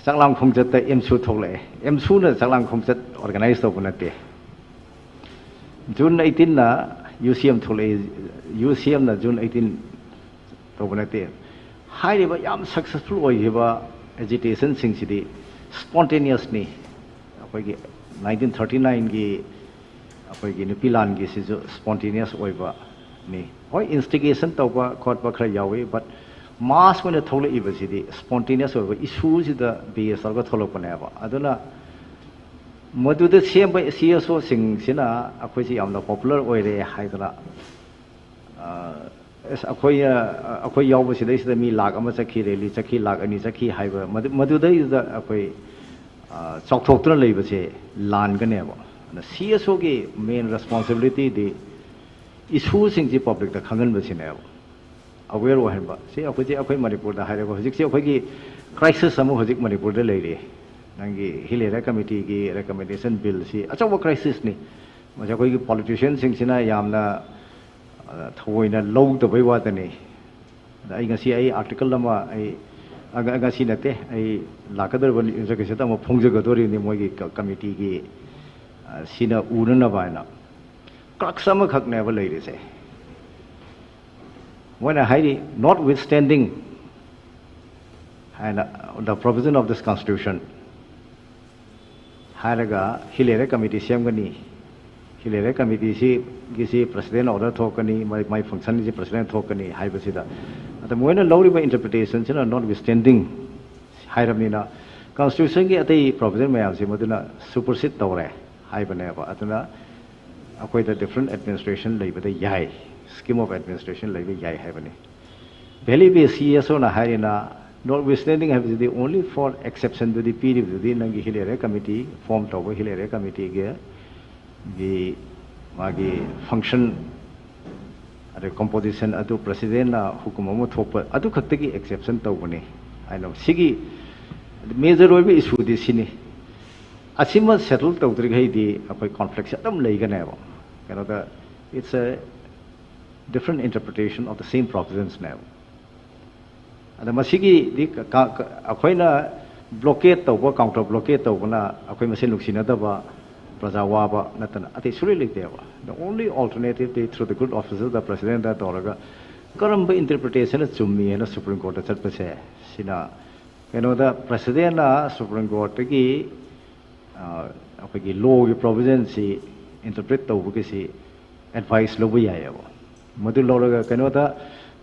ꯆꯥꯛꯂꯥꯝ ꯈꯣꯡꯆꯠꯇ ꯑꯦꯝꯁꯨ ꯊꯣꯛꯂꯛꯑꯦ꯫ ꯑꯦꯝꯁꯨꯅ ꯆꯥꯛꯂꯥꯝ ꯈꯣꯡꯆꯠ ꯑꯣꯔꯒꯅꯥꯏꯖ ꯇꯧꯕ ꯅꯠꯇꯦ꯫ ꯖꯨꯟ ꯑꯩꯠꯇꯤꯟꯅ ꯌꯨ ꯁꯤ ꯑꯦꯝ ꯊꯣꯛꯂꯛꯏ, ꯌꯨ ꯁꯤ ꯑꯦꯝꯅ ꯖꯨꯟ ꯑꯩꯠꯇꯤꯟ ꯇꯧꯕ ꯅꯠꯇꯦ꯫ ꯍꯥꯏꯔꯤꯕ ꯌꯥꯝ ꯁꯛꯁꯦꯁꯐꯨꯜ ꯑꯣꯏꯈꯤꯕ ꯑꯦꯖꯤꯇꯦꯁꯟꯁꯤꯡꯁꯤꯗꯤ ꯁ꯭ꯄꯣꯟꯇꯦꯅꯤꯌꯁꯅꯤ꯫ ꯑꯩꯈꯣꯏꯒꯤ ꯅꯥꯏꯟꯇꯤꯟ ꯊꯥꯔꯇꯤ ꯅꯥꯏꯟꯒꯤ ꯑꯩꯈꯣꯏꯒꯤ ꯅꯨꯄꯤ ꯂꯥꯟꯒꯤꯁꯤꯁꯨ ꯁ꯭ꯄꯣꯟꯇꯦꯅꯤꯌꯁ ꯑꯣꯏꯕꯅꯤ꯫ ꯍꯣꯏ, ꯏꯟꯁꯇꯤꯒꯦꯁꯟ ꯇꯧꯕ ꯈꯣꯠꯄ ꯈꯔ ꯌꯥꯎꯏ, ꯕꯠ ꯃꯥꯁ ꯑꯣꯏꯅ ꯊꯣꯛꯂꯛꯏꯕꯁꯤꯗꯤ ꯁ꯭ꯄꯣꯟꯇꯦꯅꯤꯌꯁ ꯑꯣꯏꯕ ꯏꯁꯨꯁꯤꯗ ꯕꯦꯁ ꯇꯧꯔꯒ ꯊꯣꯛꯂꯛꯄꯅꯦꯕ꯫ ꯑꯗꯨꯅ ꯃꯗꯨꯗ ꯁꯦꯝꯕ ꯁꯤ ꯑꯦꯁ ꯑꯣꯁꯤꯡꯁꯤꯅ ꯑꯩꯈꯣꯏꯁꯤ ꯌꯥꯝꯅ ꯄꯣꯄꯨꯂꯔ ꯑꯣꯏꯔꯦ ꯍꯥꯏꯗꯅ, ꯑ, ꯑꯁ, ꯑꯩꯈꯣꯏ, ꯑ, ꯑꯩꯈꯣꯏ ꯌꯥꯎꯕ ꯁꯤꯗꯩꯁꯤꯗ ꯃꯤ ꯂꯥꯛ ꯑꯃ ꯆꯠꯈꯤ, ꯔꯦꯂꯤ ꯆꯠꯈꯤ, ꯂꯥꯛ ꯑꯅꯤ ꯆꯠꯈꯤ ꯍꯥꯏꯕ, ꯃꯗꯨ-, ꯃꯗꯨꯗꯩꯗꯨꯗ ꯑꯩꯈꯣꯏ, ꯑ, ꯆꯥꯎꯊꯣꯛꯇꯨꯅ ꯂꯩꯕꯁꯦ ꯂꯥꯟꯒꯅꯦꯕ꯫ ꯑꯗꯨꯅ ꯁꯤ ꯑꯦꯁ ꯑꯣꯒꯤ ꯃꯦꯟ ꯔꯦꯁꯄꯣꯟꯁꯤꯕꯤꯂꯤꯇꯤꯗꯤ ꯏꯁꯨꯁꯤꯡꯁꯤ ꯄꯕ꯭ꯂꯤꯛꯇ ꯈꯪꯍꯟꯕꯁꯤꯅꯦꯕ, ꯑꯋꯦꯌꯔ ꯑꯣꯏꯍꯟꯕ꯫ ꯁꯤ ꯑꯩꯈꯣꯏꯁꯦ, ꯑꯩꯈꯣꯏ ꯃꯅꯤꯄꯨꯔꯗ ꯍꯥꯏꯔꯒ ꯍꯧꯖꯤꯛꯁꯦ ꯑꯩꯈꯣꯏꯒꯤ ꯀ꯭ꯔꯥꯏꯁꯤꯁ ꯑꯃ ꯍꯧꯖꯤꯛ ꯃꯅꯤꯄꯨꯔꯗ ꯂꯩꯔꯤ꯫ ꯅꯪꯒꯤ ꯍꯤꯜ ꯑꯦꯔꯤꯌꯥ ꯀꯃꯤꯇꯤꯒꯤ ꯔꯦꯀꯃꯦꯟꯗꯦꯁꯟ ꯕꯤꯜꯁꯤ ꯑꯆꯧꯕ ꯀ꯭ꯔꯥꯏꯁꯤꯁꯅꯤ꯫ ꯃꯁꯤ ꯑꯩꯈꯣꯏꯒꯤ ꯄꯣꯂꯤꯇꯤꯁꯤꯌꯟꯁꯤꯡꯁꯤꯅ ꯌꯥꯝꯅ, ꯑ, ꯊꯑꯣꯏꯅ ꯂꯧꯗꯕꯩ ꯋꯥꯗꯅꯤ꯫ ꯑꯗ ꯑꯩ ꯉꯁꯤ ꯑꯩ ꯑꯥꯔꯇꯤꯀꯜ ꯑꯃ ꯑꯩ, ꯑ, ꯉ-, ꯉꯁꯤ ꯅꯠꯇꯦ, ꯑꯩ ꯂꯥꯛꯀꯗꯧꯔꯤꯕ ꯌꯨꯝꯁꯀꯩꯁꯗ ꯑꯃ ꯐꯣꯡꯖꯒꯗꯧꯔꯤꯕꯅꯤ ꯃꯣꯏꯒꯤ ꯀ-, ꯀꯃꯤꯇꯤꯒꯤ, ꯑ, ꯁꯤꯅ ꯎꯅꯅꯕ ꯍꯥꯏꯅ꯫ ꯀ꯭ꯔꯛꯁ ꯑꯃꯈꯛꯅꯦꯕ ꯂꯩꯔꯤꯁꯦ꯫ ꯃꯣꯏꯅ ꯍꯥꯏꯔꯤ, "Notwithstanding" ꯍꯥꯏꯅ, "the provision of this constitution" ꯍꯥꯏꯔꯒ ꯍꯤꯜ ꯑꯦꯔꯤꯌꯥ ꯀꯃꯤꯇꯤ ꯁꯦꯝꯒꯅꯤ, ꯍꯤꯜ ꯑꯦꯔꯤꯌꯥ ꯀꯃꯤꯇꯤꯁꯤꯒꯤꯁꯤ ꯄ꯭ꯔꯁꯤꯗꯦꯟ ꯑꯣꯔꯗꯔ ꯊꯣꯛꯀꯅꯤ, ꯃꯥꯏ, ꯃꯥꯏ ꯐꯪꯁꯟꯁꯤ ꯄ꯭ꯔꯁꯤꯗꯦꯟ ꯊꯣꯛꯀꯅꯤ ꯍꯥꯏꯕꯁꯤꯗ, ꯑꯗ ꯃꯣꯏꯅ ꯂꯧꯔꯤꯕ ꯏꯟꯇꯔꯄ꯭ꯔꯤꯇꯦꯁꯟꯁꯤꯅ "Notwithstanding" ꯍꯥꯏꯔꯕꯅꯤꯅ, ꯀꯟꯁꯇꯤꯇ꯭ꯌꯨꯁꯟꯒꯤ ꯑꯇꯩ ꯄ꯭ꯔꯣꯚꯤꯖꯟ ꯃꯌꯥꯝꯁꯤ ꯃꯗꯨꯅ ꯁꯨꯄꯔꯁꯤꯠ ꯇꯧꯔꯦ ꯍꯥꯏꯕꯅꯦꯕ꯫ ꯑꯗꯨꯅ ꯑꯩꯈꯣꯏꯗ ꯗꯤꯐ꯭ꯔꯦꯟ ꯑꯦꯗꯃꯤꯅꯤꯁꯇ꯭ꯔꯦꯁꯟ ꯂꯩꯕꯗ ꯌꯥꯏ, ꯁ꯭ꯀꯤꯝ ꯑꯣꯐ ꯑꯦꯗꯃꯤꯅꯤꯁꯇ꯭ꯔꯦꯁꯟ ꯂꯩꯕ ꯌꯥꯏ ꯍꯥꯏꯕꯅꯤ꯫ ꯚꯦꯂꯤ ꯕꯦꯁ ꯁꯤ ꯑꯦꯁ ꯑꯣꯅ ꯍꯥꯏꯔꯤꯅ, "Notwithstanding" ꯍꯥꯏꯕꯁꯤꯗꯤ only for exception ꯗꯨꯗꯤ ꯄꯤꯔꯤꯕꯗꯨꯗꯤ ꯅꯪꯒꯤ ꯍꯤꯜ ꯑꯦꯔꯤꯌꯥ ꯀꯃꯤꯇꯤ ꯐꯣꯔꯝ ꯇꯧꯕ, ꯍꯤꯜ ꯑꯦꯔꯤꯌꯥ ꯀꯃꯤꯇꯤꯒꯤ ꯒꯤ ꯃꯥꯒꯤ ꯐꯪꯁꯟ, ꯑꯗꯩ ꯀꯝꯄꯣꯖꯤꯁꯟ ꯑꯗꯨ ꯄ꯭ꯔꯁꯤꯗꯦꯟꯅ ꯍꯨꯀꯨꯝ ꯑꯃ ꯊꯣꯛꯄ ꯑꯗꯨ ꯈꯛꯇꯒꯤ ꯑꯦꯛꯁꯦꯞꯁꯟ ꯇꯧꯕꯅꯤ ꯍꯥꯏꯅ꯫ ꯁꯤꯒꯤ ꯃꯦꯖꯔ ꯑꯣꯏꯕ ꯏꯁꯨꯗꯤ ꯁꯤꯅꯤ꯫ ꯑꯁꯤꯃ ꯁꯦꯇꯜ ꯇꯧꯗ꯭ꯔꯤꯈꯩꯗꯤ ꯑꯩꯈꯣꯏ ꯀꯣꯟꯐ꯭ꯂꯤꯛꯁꯦ ꯑꯗꯨꯝ ꯂꯩꯒꯅꯦꯕ꯫ ꯀꯩꯅꯣꯗ, it's a different interpretation of the same provisions ꯅꯦꯕ꯫ ꯑꯗ ꯃꯁꯤꯒꯤꯗꯤ ꯀ-, ꯀ-, ꯑꯩꯈꯣꯏꯅ ꯕ꯭ꯂꯣꯀꯦꯠ ꯇꯧꯕ, ꯀꯥꯎꯟꯇꯔ ꯕ꯭ꯂꯣꯀꯦꯠ ꯇꯧꯕꯅ ꯑꯩꯈꯣꯏ ꯃꯁꯦꯟ ꯅꯨꯡꯁꯤꯅꯗꯕ, ꯄ꯭ꯔꯖꯥ ꯋꯥꯕ ꯅꯠꯇꯅ ꯑꯇꯩ ꯁꯨꯡꯂꯩ ꯂꯩꯇꯦꯕ꯫ The only alternative D through the good officer ꯗ ꯄ꯭ꯔꯁꯤꯗꯦꯟꯗ ꯇꯧꯔꯒ ꯀꯔꯝꯕ ꯏꯟꯇꯔꯄ꯭ꯔꯤꯇꯦꯁꯟꯅ ꯆꯨꯝꯃꯤ ꯍꯥꯏꯅ ꯁꯨꯄ꯭ꯔꯤꯝ ꯀꯣꯔꯠꯇ ꯆꯠꯄꯁꯦ? ꯁꯤꯅ ꯀꯩꯅꯣꯗ, ꯄ꯭ꯔꯦꯁꯤꯗꯦꯟꯅ ꯁꯨꯄ꯭ꯔꯤꯝ ꯀꯣꯔꯠꯇꯒꯤ ꯑꯩꯈꯣꯏꯒꯤ ꯂꯣꯒꯤ ꯄ꯭ꯔꯣꯕꯤꯖꯟꯁꯤ ꯏꯟꯇꯔꯄ꯭ꯔꯤꯠ ꯇꯧꯕꯒꯤꯁꯤ ꯑꯦꯗꯚꯥꯏꯁ ꯂꯧꯕ ꯌꯥꯏꯑꯕ꯫ ꯃꯗꯨ ꯂꯧꯔꯒ ꯀꯩꯅꯣꯗ,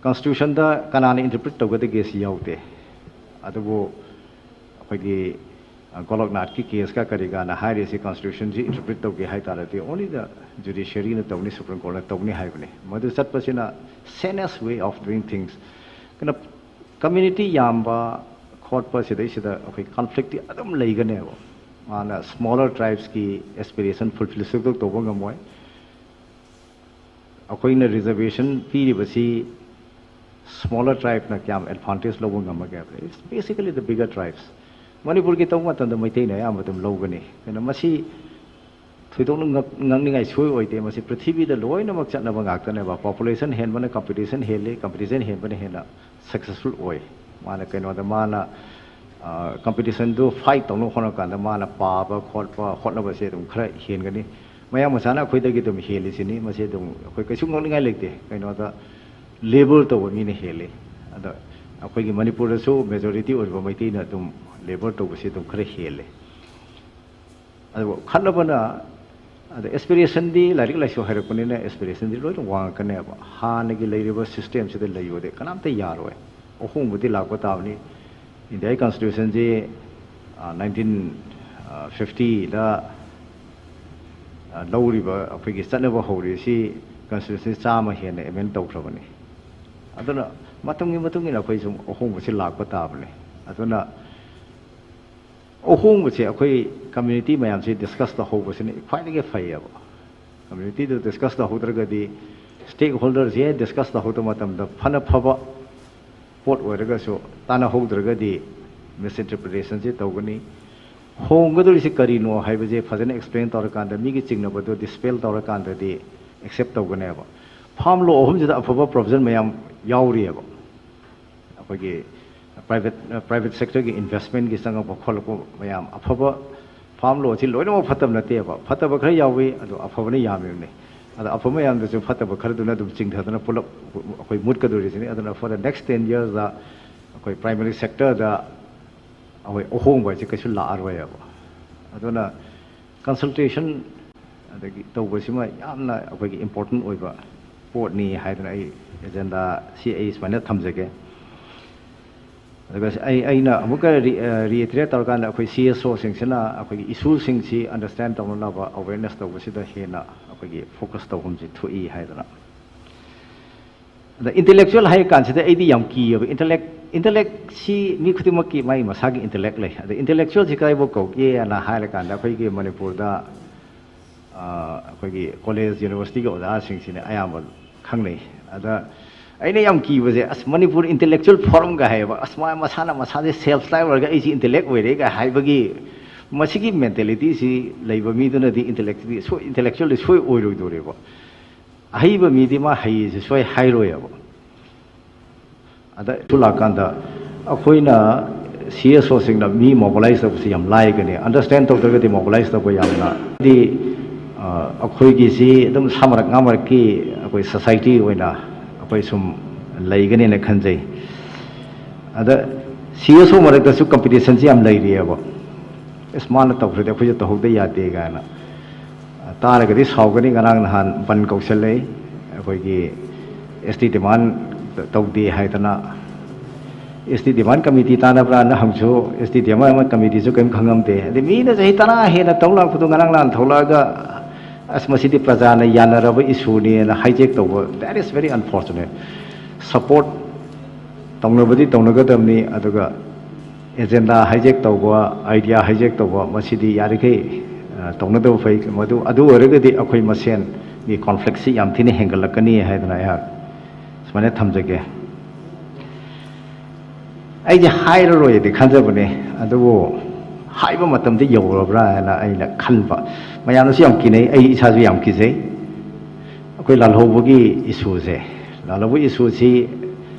ꯀꯟꯁꯇꯤꯇ꯭ꯌꯨꯁꯟꯗ ꯀꯅꯥꯅ ꯏꯟꯇꯔꯄ꯭ꯔꯤꯠ ꯇꯧꯒꯗꯒꯦ ꯁꯤ ꯌꯥꯎꯗꯦ꯫ ꯑꯗꯨꯕꯨ ꯑꯩꯈꯣꯏꯒꯤ ꯒꯣꯂꯛꯅꯥꯊꯀꯤ ꯀꯦꯁꯀ ꯀꯔꯤꯒꯅ ꯍꯥꯏꯔꯤꯁꯤ ꯀꯟꯁꯇꯤꯇ꯭ꯌꯨꯁꯟꯁꯤ ꯏꯟꯇꯔꯄ꯭ꯔꯤꯠ ꯇꯧꯒꯦ ꯍꯥꯏ ꯇꯥꯔꯗꯤ only the ꯖꯨꯗꯤꯁꯤꯌꯔꯤꯅ ꯇꯧꯅꯤ, ꯁꯨꯄ꯭ꯔꯤꯝ ꯀꯣꯔꯠꯅ ꯇꯧꯅꯤ ꯍꯥꯏꯕꯅꯤ꯫ ꯃꯗꯨ ꯆꯠꯄꯁꯤꯅ sanest way of doing things꯫ ꯀꯩꯅꯣ, ꯀꯝꯃ꯭ꯌꯨꯅꯤꯇꯤ ꯌꯥꯝꯕ ꯈꯣꯠꯄ ꯁꯤꯗꯩꯁꯤꯗ ꯑꯩꯈꯣꯏ ꯀꯟꯐ꯭ꯂꯤꯛꯇꯤ ꯑꯗꯨꯝ ꯂꯩꯒꯅꯦꯕ꯫ ꯃꯥꯅ ꯁ꯭ꯃꯣꯂꯔ ꯇ꯭ꯔꯥꯏꯕꯁꯀꯤ ꯑꯦꯁꯄꯤꯔꯦꯁꯟ ꯐꯨꯜꯐꯤꯜ ꯁꯨꯛꯇꯧ ꯇꯧꯕ ꯉꯝꯃꯣꯏ꯫ ꯑꯩꯈꯣꯏꯅ ꯔꯤꯖꯔꯕꯦꯁꯟ ꯄꯤꯔꯤꯕꯁꯤ ꯁ꯭ꯃꯣꯂꯔ ꯇ꯭ꯔꯥꯏꯕꯅ ꯀꯌꯥꯝ ꯑꯦꯗꯚꯥꯟꯇꯦꯖ ꯂꯧꯕ ꯉꯝꯃꯒꯦ ꯍꯥꯏꯕꯗ, it's basically the bigger tribes꯫ ꯃꯅꯤꯄꯨꯔꯒꯤ ꯇꯧꯕ ꯃꯇꯝꯗ ꯃꯩꯇꯩꯅ ꯑꯌꯥꯝꯕ ꯑꯗꯨꯝ ꯂꯧꯒꯅꯤ꯫ ꯑꯗꯨꯅ ꯃꯁꯤ ꯊꯣꯏꯗꯣꯛꯅ ꯉꯛ-, ꯉꯛꯅꯤꯡꯉꯥꯏ ꯁꯣꯏ ꯑꯣꯏꯗꯦ꯫ ꯃꯁꯤ ꯄ꯭ꯔꯤꯊꯤꯕꯤꯗ ꯂꯣꯏꯅꯃꯛ ꯆꯠꯅꯕ ꯉꯥꯛꯇꯅꯦꯕ꯫ ꯄꯣꯄꯨꯂꯦꯁꯟ ꯍꯦꯟꯕꯅ ꯀꯝꯄꯤꯇꯤꯁꯟ ꯍꯦꯜꯂꯤ, ꯀꯝꯄꯤꯇꯤꯁꯟ ꯍꯦꯟꯕꯅ ꯍꯦꯟꯅ ꯁꯛꯁꯦꯁꯐꯨꯜ ꯑꯣꯏ꯫ ꯃꯥꯅ ꯀꯩꯅꯣꯗ, ꯃꯥꯅ ꯀꯝꯄꯤꯇꯤꯁꯟꯗꯨ ꯐꯥꯏꯠ ꯇꯧꯅꯕ ꯍꯣꯠꯅ ꯀꯥꯟꯗ ꯃꯥꯅ ꯄꯥꯕ ꯈꯣꯠꯄ ꯍꯣꯠꯅꯕꯁꯦ ꯑꯗꯨꯝ ꯈꯔ ꯍꯦꯟꯒꯅꯤ꯫ ꯃꯌꯥꯡ ꯃꯆꯥꯅ ꯑꯩꯈꯣꯏꯗꯒꯤ ꯑꯗꯨꯝ ꯍꯦꯜꯂꯤꯁꯤꯅꯤ꯫ ꯃꯁꯤ ꯑꯗꯨꯝ ꯑꯩꯈꯣꯏ ꯀꯩꯁꯨ ꯉꯛꯅꯤꯡꯉꯥꯏ ꯂꯩꯇꯦ꯫ ꯀꯩꯅꯣꯗ, ꯂꯦꯕꯔ ꯇꯧꯕ ꯃꯤꯅ ꯍꯦꯜꯂꯤ꯫ ꯑꯗ ꯑꯩꯈꯣꯏꯒꯤ ꯃꯅꯤꯄꯨꯔꯗꯁꯨ ꯃꯦꯖꯣꯔꯤꯇꯤ ꯑꯣꯏꯔꯤꯕ ꯃꯩꯇꯩꯅ ꯑꯗꯨꯝ ꯂꯦꯕꯔ ꯇꯧꯕꯁꯤ ꯑꯗꯨꯝ ꯈꯔ ꯍꯦꯜꯂꯤ꯫ ꯑꯗꯨꯕꯨ ꯈꯠꯅꯕꯅ, ꯑꯗ ꯑꯦꯁꯄꯤꯔꯦꯁꯟꯗꯤ, ꯂꯥꯏꯔꯤꯛ ꯂꯥꯏꯁꯨ ꯍꯩꯔꯛꯄꯅꯤꯅ ꯑꯦꯁꯄꯤꯔꯦꯁꯟꯗꯤ ꯂꯣꯏꯅ ꯋꯥꯡꯉꯛꯀꯅꯦꯕ꯫ ꯍꯥꯟꯅꯒꯤ ꯂꯩꯔꯤꯕ ꯁꯤꯁꯇꯦꯝꯁꯤꯗ ꯂꯩꯕꯗꯤ ꯀꯅꯥꯝꯇ ꯌꯥꯔꯣꯏ꯫ ꯑꯍꯣꯡꯕꯗꯤ ꯂꯥꯛꯄ ꯇꯥꯕꯅꯤ꯫ ꯏꯟꯗꯤꯌꯥꯒꯤ ꯀꯟꯁꯇꯤꯇ꯭ꯌꯨꯁꯟꯁꯤ, ꯑ, ꯅꯥꯏꯟꯇꯤꯟ, ꯑ, ꯐꯤꯐꯇꯤꯗ, ꯑ, ꯂꯧꯔꯤꯕ, ꯑꯩꯈꯣꯏꯒꯤ ꯆꯠꯅꯕ ꯍꯧꯔꯤꯁꯤ ꯀꯟꯁꯇꯤꯇ꯭ꯌꯨꯁꯟ ꯆꯥꯝꯃ ꯍꯦꯟꯅ ꯑꯦꯃꯦꯟ ꯇꯧꯈ꯭ꯔꯕꯅꯤ꯫ ꯑꯗꯨꯅ ꯃꯇꯝꯒꯤ ꯃꯇꯨꯡ ꯏꯟꯅ ꯑꯩꯈꯣꯏ ꯁꯨꯝ ꯑꯍꯣꯡꯕꯁꯤ ꯂꯥꯛꯄ ꯇꯥꯕꯅꯤ꯫ ꯑꯗꯨꯅ ꯑꯍꯣꯡꯕꯁꯦ ꯑꯩꯈꯣꯏ ꯀꯝꯃ꯭ꯌꯨꯅꯤꯇꯤ ꯃꯌꯥꯝꯁꯦ ꯗꯤꯁꯀꯁ ꯇꯧꯍꯧꯕꯁꯤꯅ ꯈ꯭ꯋꯥꯏꯗꯒꯤ ꯐꯩꯌꯦꯕ꯫ ꯀꯝꯃ꯭ꯌꯨꯅꯤꯇꯤꯗꯨ ꯗꯤꯁꯀꯁ ꯇꯧꯍꯧꯗ꯭ꯔꯒꯗꯤ, ꯁ꯭ꯇꯦꯛ ꯍꯣꯜꯗꯔꯁꯦ ꯗꯤꯁꯀꯁ ꯇꯧꯍꯧꯗꯕ ꯃꯇꯝꯗ, ꯐꯅ ꯐꯕ ꯄꯣꯠ ꯑꯣꯏꯔꯒꯁꯨ ꯇꯥꯟꯅꯍꯧꯗ꯭ꯔꯒꯗꯤ ꯃꯤꯁꯏꯟꯇꯔꯄ꯭ꯔꯤꯇꯦꯁꯟꯁꯦ ꯇꯧꯒꯅꯤ꯫ ꯍꯣꯡꯒꯗꯧꯔꯤꯁꯤ ꯀꯔꯤꯅꯣ ꯍꯥꯏꯕꯁꯦ ꯐꯖꯅ ꯑꯦꯛꯁꯄ꯭ꯂꯦꯟ ꯇꯧꯔꯀꯥꯟꯗ, ꯃꯤꯒꯤ ꯆꯤꯡꯅꯕꯗꯣ ꯗꯤꯁꯄꯦꯜ ꯇꯧꯔꯀꯥꯟꯗꯗꯤ ꯑꯦꯛꯁꯦꯞ ꯇꯧꯒꯅꯦꯕ꯫ ꯐꯥꯔꯝ ꯂꯣ ꯑꯍꯨꯝꯁꯤꯗ ꯑꯐꯕ ꯄ꯭ꯔꯣꯕꯤꯖꯟ ꯃꯌꯥꯝ ꯌꯥꯎꯔꯤꯑꯕ꯫ ꯑꯩꯈꯣꯏꯒꯤ ꯄ꯭ꯔꯥꯏꯚꯦꯠ, ꯄ꯭ꯔꯥꯏꯚꯦꯠ ꯁꯦꯛꯇꯔꯒꯤ ꯏꯟꯚꯦꯁꯃꯦꯟꯒꯤ ꯆꯪꯉꯛꯄ ꯈꯣꯠꯂꯛꯄ ꯃꯌꯥꯝ, ꯑꯐꯕ ꯐꯥꯔꯝ ꯂꯣꯁꯤ ꯂꯣꯏꯅꯃꯛ ꯐꯠꯇꯕ ꯅꯠꯇꯦꯕ, ꯐꯠꯇꯕ ꯈꯔ ꯌꯥꯎꯏ, ꯑꯗꯣ ꯑꯐꯕꯅ ꯌꯥꯝꯃꯤꯕꯅꯤ꯫ ꯑꯗ ꯑꯐꯕ ꯃꯌꯥꯝꯗꯁꯨ ꯐꯠꯇꯕ ꯈꯔꯗꯨꯅ ꯑꯗꯨꯝ ꯆꯤꯡꯊꯗꯅ ꯄꯨꯂꯞ ꯑꯩꯈꯣꯏ ꯃꯨꯠꯀꯗꯣꯔꯤꯁꯤꯅꯤ꯫ ꯑꯗꯨꯅ for the next ten yearsꯗ ꯑꯩꯈꯣꯏ primary sectorꯗ ꯑꯩꯈꯣꯏ ꯑꯍꯣꯡꯕ ꯍꯥꯏꯁꯦ ꯀꯩꯁꯨ ꯂꯥꯛꯑꯔꯣꯏꯕ꯫ ꯑꯗꯨꯅ consultation ꯑꯗꯒꯤ ꯇꯧꯕꯁꯤꯃ ꯌꯥꯝꯅ ꯑꯩꯈꯣꯏꯒꯤ important ꯑꯣꯏꯕ ꯄꯣꯠꯅꯤ ꯍꯥꯏꯗꯅ ꯑꯩ agenda ꯁꯤ ꯑꯩ ꯁꯨꯃꯥꯏꯅ ꯊꯝꯖꯒꯦ꯫ ꯑꯗꯨꯒ ꯑꯩ ꯑꯩꯅ ꯑꯃꯨꯛꯀ reiterate ꯇꯧꯔꯀꯥꯟꯗ ꯑꯩꯈꯣꯏ C S Oꯁꯤꯡꯁꯤꯅ ꯑꯩꯈꯣꯏꯒꯤ issueꯁꯤꯡꯁꯤ understand ꯇꯧꯅꯅꯕ awareness ꯇꯧꯕꯁꯤꯗ ꯍꯦꯟꯅ ꯑꯩꯈꯣꯏꯒꯤ focus ꯇꯧꯐꯝꯁꯤ ꯊꯣꯛꯏ ꯍꯥꯏꯗꯅ꯫ ꯑꯗ intellectual ꯍꯥꯏꯔ ꯀꯥꯟꯁꯤꯗ ꯑꯩꯗꯤ ꯌꯥꯝ ꯀꯤꯌꯦꯕ꯫ Intellect intellectꯁꯤ ꯃꯤ ꯈꯨꯗꯤꯡꯃꯛꯀꯤ ꯃꯥꯒꯤ ꯃꯁꯥꯒꯤ intellect ꯂꯩ꯫ ꯑꯗ intellectualꯁꯤ ꯀꯗꯥꯏꯐꯥꯎ ꯀꯧꯒꯦꯅ ꯍꯥꯏꯔꯀꯥꯟꯗ ꯑꯩꯈꯣꯏꯒꯤ ꯃꯅꯤꯄꯨꯔꯗ ꯑꯩꯈꯣꯏꯒꯤ college universityꯒꯤ ꯑꯣꯖꯥꯁꯤꯡꯁꯤꯅ ꯑꯌꯥꯝꯕ ꯈꯪꯅꯩ꯫ ꯑꯗ ꯑꯩꯅ ꯌꯥꯝ ꯀꯤꯕꯁꯦ, ꯑꯁ, ꯃꯅꯤꯄꯨꯔ intellectual forumꯒ ꯍꯥꯏꯌꯦꯕ, ꯑꯁ, ꯃꯥ ꯃꯁꯥꯅ ꯃꯁꯥꯁꯦ self style ꯑꯣꯏꯔꯒ ꯑꯩꯁꯤ intellect ꯑꯣꯏꯔꯦꯒ ꯍꯥꯏꯕꯒꯤ ꯃꯁꯤꯒꯤ mentalityꯁꯤ ꯂꯩꯕ ꯃꯤꯗꯨꯅꯗꯤ intellectꯗꯤ ꯁꯣꯏ intellectualꯗꯤ ꯁꯣꯏ ꯑꯣꯏꯔꯣꯏꯗꯣꯔꯦꯕ꯫ ꯑꯍꯩꯕ ꯃꯤꯗꯤ ꯃꯥ ꯍꯩꯌꯦꯁꯦ ꯁꯣꯏ ꯍꯥꯏꯔꯣꯏꯕ꯫ ꯑꯗ ꯏꯁꯨ ꯂꯥꯛꯀꯥꯟꯗ ꯑꯩꯈꯣꯏꯅ C S Oꯁꯤꯡꯅ ꯃꯤ mobilize ꯇꯧꯕꯁꯤ ꯌꯥꯝ ꯂꯥꯏꯒꯅꯤ꯫ Understand ꯇꯧꯗ꯭ꯔꯒꯗꯤ mobilize ꯇꯧꯕ ꯌꯥꯝꯅ ꯍꯥꯏꯗꯤ ꯑꯩꯈꯣꯏꯒꯤꯁꯤ ꯑꯗꯨꯝ ꯁꯥ ꯃꯔꯛ ꯉꯥ ꯃꯔꯛꯀꯤ ꯑꯩꯈꯣꯏ society ꯑꯣꯏꯅ ꯑꯩꯈꯣꯏ ꯁꯨꯝ ꯂꯩꯒꯅꯦꯅ ꯈꯟꯖꯩ꯫ ꯑꯗ C S O ꯃꯔꯛꯇꯁꯨ competitionꯁꯤ ꯌꯥꯝ ꯂꯩꯔꯤꯑꯕ꯫ ꯑꯁ, ꯃꯥꯅ ꯇꯧꯈ꯭ꯔꯗꯤ ꯑꯩꯈꯣꯏꯁꯨ ꯇꯧꯍꯧꯗ ꯌꯥꯗꯦ ꯀꯥꯏꯅ꯫ ꯇꯥꯔꯒꯗꯤ ꯁꯥꯎꯒꯅꯤ꯫ ꯉꯔꯥꯡ ꯅꯍꯥꯟ ꯕꯟ ꯀꯧꯁꯜꯂꯛꯏ, ꯑꯩꯈꯣꯏꯒꯤ S T demand ꯇꯧꯗꯦ ꯍꯥꯏꯗꯅ꯫ S T demand committee ꯇꯥꯟꯅꯕ꯭ꯔꯥꯅ ꯍꯪꯁꯨ, S T demand committeeꯁꯨ ꯀꯔꯤꯝ ꯈꯪꯉꯝꯗꯦ꯫ ꯑꯗꯩ ꯃꯤꯅ ꯆꯍꯤ ꯇꯔꯥ ꯍꯦꯟꯅ ꯇꯧ ꯂꯥꯛꯄꯗꯣ ꯉꯔꯥꯡ ꯅꯍꯥꯟ ꯊꯣꯛꯂꯛꯑꯒ, "ꯑꯁ, ꯃꯁꯤꯗꯤ ꯄ꯭ꯔꯖꯥꯅ ꯌꯥꯅꯔꯕ issueꯅꯦꯅ hijack ꯇꯧꯕ, that is very unfortunate꯫ Support ꯇꯧꯅꯕꯗꯤ ꯇꯧꯅꯒꯗꯕꯅꯤ, ꯑꯗꯨꯒ agenda hijack ꯇꯧꯕ, idea hijack ꯇꯧꯕ, ꯃꯁꯤꯗꯤ ꯌꯥꯔꯤꯈꯩ ꯇꯧꯅꯗꯕ ꯐꯩ꯫ ꯃꯗꯨ ꯑꯗꯨ ꯑꯣꯏꯔꯒꯗꯤ ꯑꯩꯈꯣꯏ ꯃꯁꯦꯟꯒꯤ conflictꯁꯤ ꯌꯥꯝ ꯊꯤꯅ ꯍꯦꯟꯒꯠꯂꯛꯀꯅꯤ ꯍꯥꯏꯗꯅ ꯑꯩꯍꯥꯛ ꯁꯨꯃꯥꯏꯅ ꯊꯝꯖꯒꯦ꯫ ꯑꯩꯁꯦ ꯍꯥꯏꯔꯔꯣꯏꯗꯤ ꯈꯟꯖꯕꯅꯦ, ꯑꯗꯨꯕꯨ ꯍꯥꯏꯕ ꯃꯇꯝꯗ ꯌꯧꯔꯕ꯭ꯔꯥ ꯍꯥꯏꯅ ꯑꯩꯅ ꯈꯟꯕ꯫ ꯃꯌꯥꯝꯅꯁꯨ ꯌꯥꯝ ꯀꯤꯅꯩ, ꯑꯩ ꯏꯁꯥꯁꯨ ꯌꯥꯝ ꯀꯤꯖꯩ꯫ ꯑꯩꯈꯣꯏ ꯂꯥꯜꯍꯧꯕꯒꯤ issueꯁꯦ, ꯂꯥꯜꯍꯧꯕ issueꯁꯤ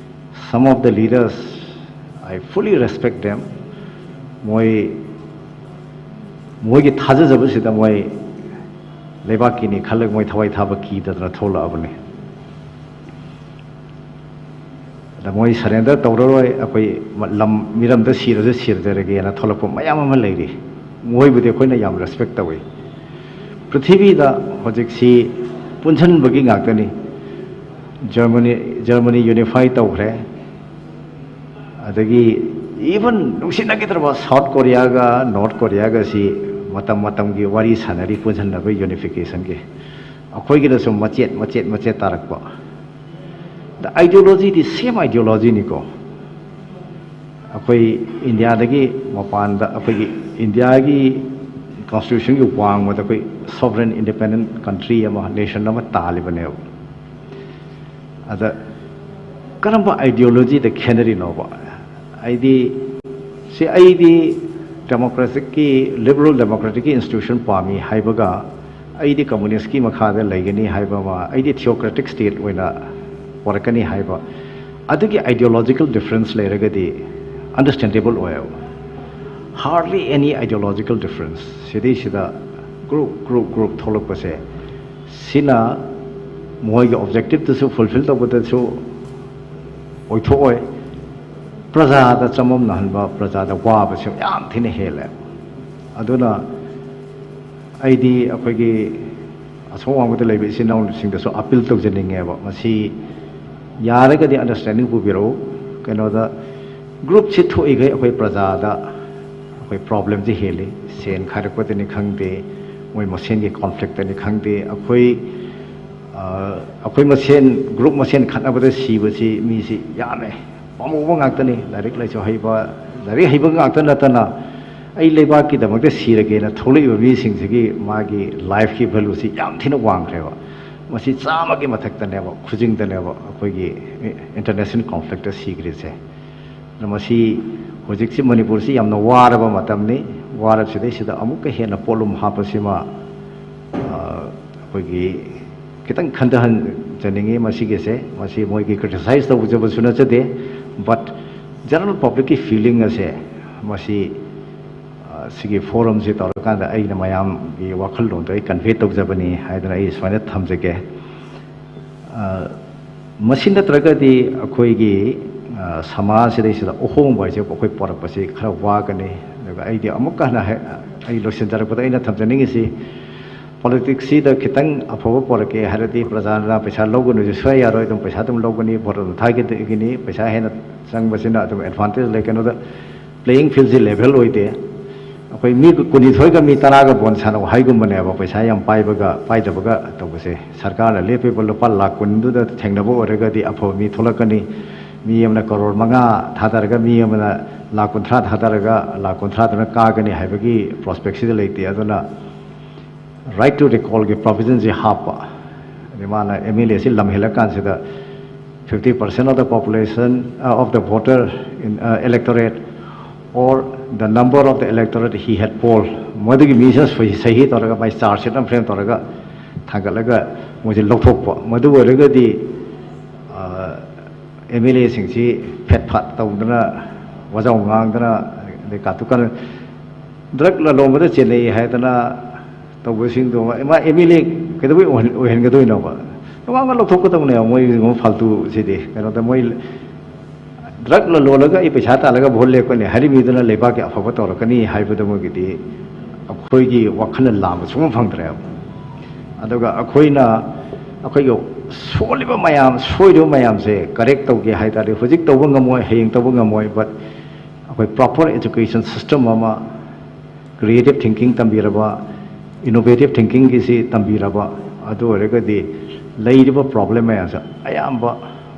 some of the leaders, I fully respect them꯫ ꯃꯣꯏ, ꯃꯣꯏꯒꯤ ꯊꯥꯖꯖꯕꯁꯤꯗ ꯃꯣꯏ ꯂꯩꯕꯥꯛꯀꯤꯅꯤ ꯈꯜꯂꯒ ꯃꯣꯏ ꯊꯋꯥꯏ ꯊꯥꯕ ꯀꯤꯗꯗꯅ ꯊꯣꯛꯂꯛꯑꯕꯅꯤ꯫ ꯑꯗ ꯃꯣꯏ ꯁꯔꯦꯟꯗꯔ ꯇꯧꯔꯔꯣꯏ, ꯑꯩꯈꯣꯏ ꯂꯝ ꯃꯤꯔꯝꯗ ꯁꯤꯔꯁꯨ ꯁꯤꯔꯖꯔꯒꯦꯅ ꯊꯣꯛꯂꯛꯄ ꯃꯌꯥꯝ ꯑꯃ ꯂꯩꯔꯤ꯫ ꯃꯣꯏꯕꯨꯗꯤ ꯑꯩꯈꯣꯏꯅ ꯌꯥꯝ ꯔꯦꯁꯄꯦꯛ ꯇꯧꯏ꯫ ꯄ꯭ꯔꯤꯊꯤꯕꯤꯗ ꯍꯧꯖꯤꯛꯁꯤ ꯄꯨꯟꯁꯤꯟꯕꯒꯤ ꯉꯥꯛꯇꯅꯤ꯫ ꯖꯔꯃꯅꯤ ꯖꯔꯃꯅꯤ ꯌꯨꯅꯤꯐꯥꯏ ꯇꯧꯈ꯭ꯔꯦ꯫ ꯑꯗꯒꯤ ꯏꯚꯟ ꯅꯨꯡꯁꯤꯅꯈꯤꯗ꯭ꯔꯕ ꯁꯥꯎꯠ ꯀꯣꯔꯤꯌꯥꯒ ꯅꯣꯔꯠ ꯀꯣꯔꯤꯌꯥꯒꯁꯤ ꯃꯇꯝ ꯃꯇꯝꯒꯤ ꯋꯥꯔꯤ ꯁꯥꯟꯅꯔꯤ, ꯄꯨꯟꯁꯤꯟꯅꯕ ꯌꯨꯅꯤꯐꯤꯀꯦꯁꯟꯒꯤ꯫ ꯑꯩꯈꯣꯏꯒꯤꯗꯁꯨ ꯃꯆꯦꯠ ꯃꯆꯦꯠ ꯃꯆꯦꯠ ꯇꯥꯔꯛꯄ꯫ ꯑꯥꯏꯗꯤꯌꯣꯂꯣꯖꯤꯗꯤ ꯁꯦꯝ ꯑꯥꯏꯗꯤꯌꯣꯂꯣꯖꯤꯅꯤꯀꯣ꯫ ꯑꯩꯈꯣꯏ ꯏꯟꯗꯤꯌꯥꯗꯒꯤ ꯃꯄꯥꯟꯗ, ꯑꯩꯈꯣꯏꯒꯤ ꯏꯟꯗꯤꯌꯥꯒꯤ ꯀꯣꯟꯁꯇꯤꯇ꯭ꯌꯨꯁꯟꯒꯤ ꯋꯥꯡꯃꯗ ꯑꯩꯈꯣꯏ ꯁꯣꯚꯔꯦꯟ ꯏꯟꯗꯤꯄꯦꯟꯗꯦꯟ ꯀꯟꯇ꯭ꯔꯤ ꯑꯃ, ꯅꯦꯁꯟ ꯑꯃ ꯇꯥꯜꯂꯤꯕꯅꯦꯕ꯫ ꯑꯗ ꯀꯔꯝꯕ ꯑꯥꯏꯗꯤꯌꯣꯂꯣꯖꯤꯗ ꯈꯦꯠꯅꯔꯤꯅꯣꯕ? ꯑꯩꯗꯤ ꯁꯤ, ꯑꯩꯗꯤ ꯗꯦꯃꯣꯀ꯭ꯔꯦꯇꯤꯛꯀꯤ, ꯂꯤꯕꯔꯦꯜ ꯗꯦꯃꯣꯀ꯭ꯔꯦꯇꯤꯛꯀꯤ ꯏꯟꯁꯇꯤꯇ꯭ꯌꯨꯁꯟ ꯄꯥꯝꯃꯤ ꯍꯥꯏꯕꯒ, ꯑꯩꯗꯤ ꯀꯝꯃꯨꯅꯤꯁꯀꯤ ꯃꯈꯥꯗ ꯂꯩꯒꯅꯤ ꯍꯥꯏꯕ ꯑꯃ, ꯑꯩꯗꯤ ꯊꯤꯑꯣꯀ꯭ꯔꯦꯇꯤꯛ ꯁ꯭ꯇꯦꯠ ꯑꯣꯏꯅ ꯄꯣꯔꯛꯀꯅꯤ ꯍꯥꯏꯕ, ꯑꯗꯨꯒꯤ ꯑꯥꯏꯗꯤꯌꯣꯂꯣꯖꯤꯀꯦꯜ ꯗꯤꯐ꯭ꯔꯦꯟꯁ ꯂꯩꯔꯒꯗꯤ ꯑꯟꯗꯔꯁꯇꯦꯟꯗꯦꯕꯜ ꯑꯣꯏꯌꯦꯕ꯫ Hardly any ideological difference꯫ ꯁꯤꯗꯩꯁꯤꯗ ꯒ꯭ꯔꯨꯞ ꯒ꯭ꯔꯨꯞ ꯒ꯭ꯔꯨꯞ ꯊꯣꯛꯂꯛꯄꯁꯦ, ꯁꯤꯅ ꯃꯣꯏꯒꯤ ꯑꯣꯕꯖꯦꯛꯇꯤꯞꯇꯁꯨ ꯐꯨꯜꯐꯤꯜ ꯇꯧꯕꯗꯁꯨ ꯑꯣꯏꯊꯣꯛꯑꯣꯏ, ꯄ꯭ꯔꯖꯥꯗ ꯆꯃꯝꯅꯍꯟꯕ, ꯄ꯭ꯔꯖꯥꯗ ꯋꯥꯕꯁꯦ ꯌꯥꯝ ꯊꯤꯅ ꯍꯦꯜꯂꯦ꯫ ꯑꯗꯨꯅ ꯑꯩꯗꯤ ꯑꯩꯈꯣꯏꯒꯤ ꯑꯁꯣꯝ ꯑꯋꯥꯡꯕꯗ ꯂꯩꯕ ꯏꯆꯤꯟ ꯏꯅꯥꯎꯁꯤꯡꯗꯁꯨ ꯑꯄꯤꯜ ꯇꯧꯖꯅꯤꯡꯉꯦꯕ, ꯃꯁꯤ ꯌꯥꯔꯒꯗꯤ ꯑꯟꯗꯔꯁꯇꯦꯟꯗꯤꯡ ꯄꯨꯕꯤꯔꯛꯎ꯫ ꯀꯩꯅꯣꯗ, ꯒ꯭ꯔꯨꯞꯁꯤ ꯊꯣꯛꯏꯈꯩ ꯑꯩꯈꯣꯏ ꯄ꯭ꯔꯖꯥꯗ ꯑꯩꯈꯣꯏ ꯄ꯭ꯔꯣꯕ꯭ꯂꯦꯝꯁꯤ ꯍꯦꯜꯂꯤ꯫ ꯁꯦꯟ ꯈꯥꯏꯔꯛꯄꯗꯅꯤ ꯈꯪꯗꯦ, ꯃꯣꯏ ꯃꯁꯦꯟꯒꯤ ꯀꯣꯟꯐ꯭ꯂꯤꯛꯇꯅꯤ ꯈꯪꯗꯦ, ꯑꯩꯈꯣꯏ, ꯑ, ꯑꯩꯈꯣꯏ ꯃꯁꯦꯟ, ꯒ꯭ꯔꯨꯞ ꯃꯁꯦꯟ ꯈꯠꯅꯕꯗ ꯁꯤꯕꯁꯤ ꯃꯤꯁꯤ ꯌꯥꯝꯃꯦ꯫ ꯄꯥꯝꯃꯨꯕ ꯉꯥꯛꯇꯅꯤ꯫ ꯂꯥꯏꯔꯤꯛ ꯂꯥꯏꯁꯨ ꯍꯩꯕ, ꯂꯥꯏꯔꯤꯛ ꯍꯩꯕ ꯉꯥꯛꯇ ꯅꯠꯇꯅ, ꯑꯩ ꯂꯩꯕꯥꯛꯀꯤꯗꯃꯛꯇ ꯁꯤꯔꯒꯦꯅ ꯊꯣꯛꯂꯛꯏꯕ ꯃꯤꯁꯤꯡꯁꯤꯒꯤ ꯃꯥꯒꯤ ꯂꯥꯏꯐꯀꯤ ꯚꯦꯂꯨꯁꯤ ꯌꯥꯝ ꯊꯤꯅ ꯋꯥꯡꯈ꯭ꯔꯦꯕ꯫ ꯃꯁꯤ ꯆꯥꯝꯃꯒꯤ ꯃꯊꯛꯇꯅꯦꯕ, ꯈꯨꯖꯤꯡꯗꯅꯦꯕ ꯑꯩꯈꯣꯏꯒꯤ ꯏꯟꯇꯔꯅꯦꯁꯅꯦꯜ ꯀꯣꯟꯐ꯭ꯂꯤꯛꯇ ꯁꯤꯈ꯭ꯔꯤꯁꯦ꯫ ꯑꯗꯨꯅ ꯃꯁꯤ ꯍꯧꯖꯤꯛꯁꯤ ꯃꯅꯤꯄꯨꯔꯁꯤ ꯌꯥꯝꯅ ꯋꯥꯔꯕ ꯃꯇꯝꯅꯤ꯫ ꯋꯥꯔꯕꯁꯤꯗꯩꯁꯤꯗ ꯑꯃꯨꯛꯀ ꯍꯦꯟꯅ ꯄꯣꯠꯂꯨꯝ ꯍꯥꯞꯄꯁꯤꯃ, ꯑ, ꯑꯩꯈꯣꯏꯒꯤ ꯈꯤꯇꯪ ꯈꯟꯊꯍꯟꯖꯅꯤꯡꯉꯤ ꯃꯁꯤꯒꯤꯁꯦ꯫ ꯃꯁꯤ ꯃꯣꯏꯒꯤ ꯀ꯭ꯔꯤꯇꯤꯁꯥꯏꯖ ꯇꯧꯖꯕꯁꯨ ꯅꯠꯆꯗꯦ, ꯕꯠ ꯖꯦꯅꯔꯦꯜ ꯄꯕ꯭ꯂꯤꯛꯀꯤ ꯐꯤꯂꯤꯡ ꯑꯁꯦ ꯃꯁꯤ, ꯑ, ꯁꯤꯒꯤ ꯐꯣꯔꯝꯁꯤ ꯇꯧꯔꯀꯥꯟꯗ ꯑꯩꯅ ꯃꯌꯥꯝꯒꯤ ꯋꯥꯈꯜꯂꯣꯟꯗꯣ ꯑꯩ ꯀꯟꯚꯦ ꯇꯧꯖꯕꯅꯤ ꯍꯥꯏꯗꯅ ꯑꯩ ꯁꯨꯃꯥꯏꯅ ꯊꯝꯖꯒꯦ꯫ ꯑ, ꯃꯁꯤ ꯅꯠꯇ꯭ꯔꯒꯗꯤ ꯑꯩꯈꯣꯏꯒꯤ, ꯑ, ꯁꯃꯥꯖꯁꯤꯗꯩꯁꯤꯗ ꯑꯍꯣꯡꯕ ꯍꯥꯏꯁꯦ ꯑꯩꯈꯣꯏ ꯄꯣꯔꯛꯄꯁꯤ ꯈꯔ ꯋꯥꯒꯅꯤ꯫ ꯑꯗꯨꯒ ꯑꯩꯗꯤ ꯑꯃꯨꯛꯀ ꯍꯟꯅ ꯍꯥꯏ-, ꯑꯩ ꯂꯣꯏꯁꯤꯟꯖꯔꯛꯄꯗ ꯑꯩꯅ ꯊꯝꯖꯅꯤꯡꯉꯤꯁꯤ, ꯄꯣꯂꯤꯇꯤꯛꯁꯁꯤꯗ ꯈꯤꯇꯪ ꯑꯐꯕ ꯄꯣꯔꯛꯀꯦ ꯍꯥꯏꯔꯗꯤ ꯄ꯭ꯔꯖꯥꯅ ꯄꯩꯁꯥ ꯂꯧꯒꯅꯨꯁꯨ ꯁꯨꯡꯌꯥ ꯌꯥꯔꯣꯏ, ꯑꯗꯨꯝ ꯄꯩꯁꯥ ꯑꯗꯨꯝ ꯂꯧꯒꯅꯤ, ꯚꯣꯠ ꯑꯗꯨꯝ ꯊꯥꯗꯈꯤꯅꯤ, ꯄꯩꯁꯥ ꯍꯦꯟꯅ ꯆꯪꯕꯁꯤꯅ ꯑꯗꯨꯝ ꯑꯦꯗꯚꯥꯟꯇꯦꯖ ꯂꯩ꯫ ꯀꯩꯅꯣꯗ, ꯄ꯭ꯂꯦꯌꯤꯡ ꯐꯤꯜꯁꯤ ꯂꯦꯚꯦꯜ ꯑꯣꯏꯗꯦ꯫ ꯑꯩꯈꯣꯏ ꯃꯤ ꯀꯨꯟꯅꯤꯊꯣꯏꯒ ꯃꯤ ꯇꯔꯥꯒ ꯕꯣꯜ ꯁꯥꯟꯅꯧ ꯍꯥꯏꯒꯨꯝꯕꯅꯦꯕ, ꯄꯩꯁꯥ ꯌꯥꯝ ꯄꯥꯏꯕꯒ ꯄꯥꯏꯗꯕꯒ ꯇꯧꯕꯁꯦ꯫ ꯁꯔꯀꯥꯔꯅ ꯂꯦꯞꯄꯤꯕ ꯂꯨꯄꯥ ꯂꯥꯈ ꯀꯨꯟꯗꯨꯗ ꯊꯦꯡꯅꯕ ꯑꯣꯏꯔꯒꯗꯤ ꯑꯐꯕ ꯃꯤ ꯊꯣꯛꯂꯛꯀꯅꯤ꯫ ꯃꯤ ꯑꯃꯅ ꯀꯔꯣꯔ ꯃꯉꯥ ꯊꯥꯗꯔꯒ, ꯃꯤ ꯑꯃꯅ ꯂꯥꯈ ꯀꯨꯟꯊ꯭ꯔꯥ ꯊꯥꯗꯔꯒ, ꯂꯥꯈ ꯀꯨꯟꯊ꯭ꯔꯥꯗꯨꯅ ꯀꯥꯒꯅꯤ ꯍꯥꯏꯕꯒꯤ ꯄ꯭ꯔꯣꯁꯄꯦꯛꯁꯤꯗ ꯂꯩꯇꯦ꯫ ꯑꯗꯨꯅ ꯔꯥꯏꯠ ꯇꯨ ꯔꯤꯀꯣꯜꯒꯤ ꯄ꯭ꯔꯣꯚꯤꯖꯟꯁꯤ ꯍꯥꯞꯄ꯫ ꯑꯗꯩ ꯃꯥꯅ ꯑꯦꯝ ꯑꯦꯜ ꯑꯦꯁꯤ ꯂꯝ ꯍꯦꯜꯂꯀꯥꯟꯁꯤꯗ, fifty percent of the population, uh, of the voter in, uh, electorate or the number of the electorate he had polled, ꯃꯗꯨꯒꯤ ꯃꯤꯁꯤꯅ ꯁꯣꯏ-, ꯁꯍꯤ ꯇꯧꯔꯒ, ꯃꯥꯏ ꯆꯥꯔꯖ ꯁꯤꯠ ꯑꯃ ꯐ꯭ꯔꯦꯝ ꯇꯧꯔꯒ ꯊꯥꯡꯒꯠꯂꯒ ꯃꯣꯏꯁꯦ ꯂꯧꯊꯣꯛꯄ꯫ ꯃꯗꯨ ꯑꯣꯏꯔꯒꯗꯤ, ꯑ, ꯑꯦꯝ ꯑꯦꯜ ꯑꯦꯁꯤꯡꯁꯤ ꯐꯦꯠ ꯐꯥꯠ ꯇꯧꯗꯅ, ꯋꯥꯖꯥꯎ ꯉꯥꯡꯗꯅ, ꯑꯗꯩ ꯀꯥꯇꯨ ꯀꯥꯔꯟ, ꯗ꯭ꯔꯒ ꯂꯂꯣꯟꯕꯗ ꯆꯦꯟꯅꯩ ꯍꯥꯏꯗꯅ ꯇꯧꯕꯁꯤꯡꯗꯣ, ꯃꯥ ꯑꯦꯝ ꯑꯦꯜ ꯑꯦ ꯀꯩꯗꯧꯕꯩ ꯑꯣꯏꯍꯟ-, ꯑꯣꯏꯍꯟꯒꯗꯣꯏꯅꯣꯕ? ꯇꯣꯉꯥꯟꯅ ꯂꯧꯊꯣꯛꯀꯗꯧꯅꯦꯕ ꯃꯣꯏꯒꯨꯝꯕ ꯐꯥꯜꯇꯨꯁꯤꯗꯤ꯫ ꯀꯩꯅꯣꯗ ꯃꯣꯏ ꯗ꯭ꯔꯒ ꯂꯂꯣꯜꯂꯒ ꯑꯩ ꯄꯩꯁꯥ ꯇꯥꯜꯂꯒ ꯚꯣꯠ ꯂꯦꯞꯀꯅꯤ ꯍꯥꯏꯔꯤ ꯃꯤꯗꯨꯅ ꯂꯩꯕꯥꯛꯀꯤ ꯑꯐꯕ ꯇꯧꯔꯛꯀꯅꯤ ꯍꯥꯏꯕꯗꯨꯃꯒꯤꯗꯤ ꯑꯩꯈꯣꯏꯒꯤ ꯋꯥꯈꯜꯅ ꯂꯥꯝꯕ ꯁꯨꯡꯐꯪ ꯐꯪꯗ꯭ꯔꯦꯕ꯫ ꯑꯗꯨꯒ ꯑꯩꯈꯣꯏꯅ, ꯑꯩꯈꯣꯏꯒꯤ ꯁꯣꯜꯂꯤꯕ ꯃꯌꯥꯝ, ꯁꯣꯏꯔꯤꯕ ꯃꯌꯥꯝꯁꯦ ꯀꯔꯦꯛ ꯇꯧꯒꯦ ꯍꯥꯏ ꯇꯥꯔꯗꯤ, ꯍꯧꯖꯤꯛ ꯇꯧꯕ ꯉꯝꯃꯣꯏ, ꯍꯌꯦꯡ ꯇꯧꯕ ꯉꯝꯃꯣꯏ, but ꯑꯩꯈꯣꯏ ꯄ꯭ꯔꯣꯄꯔ ꯑꯦꯖꯨꯀꯦꯁꯟ ꯁꯤꯁꯇꯦꯝ ꯑꯃ, ꯀ꯭ꯔꯤꯌꯦꯇꯤꯞ ꯊꯤꯡꯀꯤꯡ ꯇꯝꯕꯤꯔꯕ, ꯏꯅꯣꯚꯦꯇꯤꯞ ꯊꯤꯡꯀꯤꯡꯒꯤꯁꯤ ꯇꯝꯕꯤꯔꯕ, ꯑꯗꯨ ꯑꯣꯏꯔꯒꯗꯤ ꯂꯩꯔꯤꯕ ꯄ꯭ꯔꯣꯕ꯭ꯂꯦꯝ ꯃꯌꯥꯝꯁꯦ ꯑꯌꯥꯝꯕ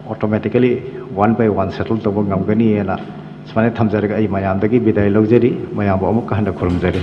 automatically one buy one settle ꯇꯧꯕ ꯉꯝꯒꯅꯤꯅ ꯁꯨꯃꯥꯏꯅ ꯊꯝꯖꯔꯒ ꯑꯩ ꯃꯌꯥꯝꯗꯒꯤ ꯕꯤꯗꯥꯏ ꯂꯧꯖꯔꯤ꯫ ꯃꯌꯥꯝꯕꯨ ꯑꯃꯨꯛꯀ ꯍꯟꯅ ꯈꯨꯔꯨꯝꯖꯔꯤ꯫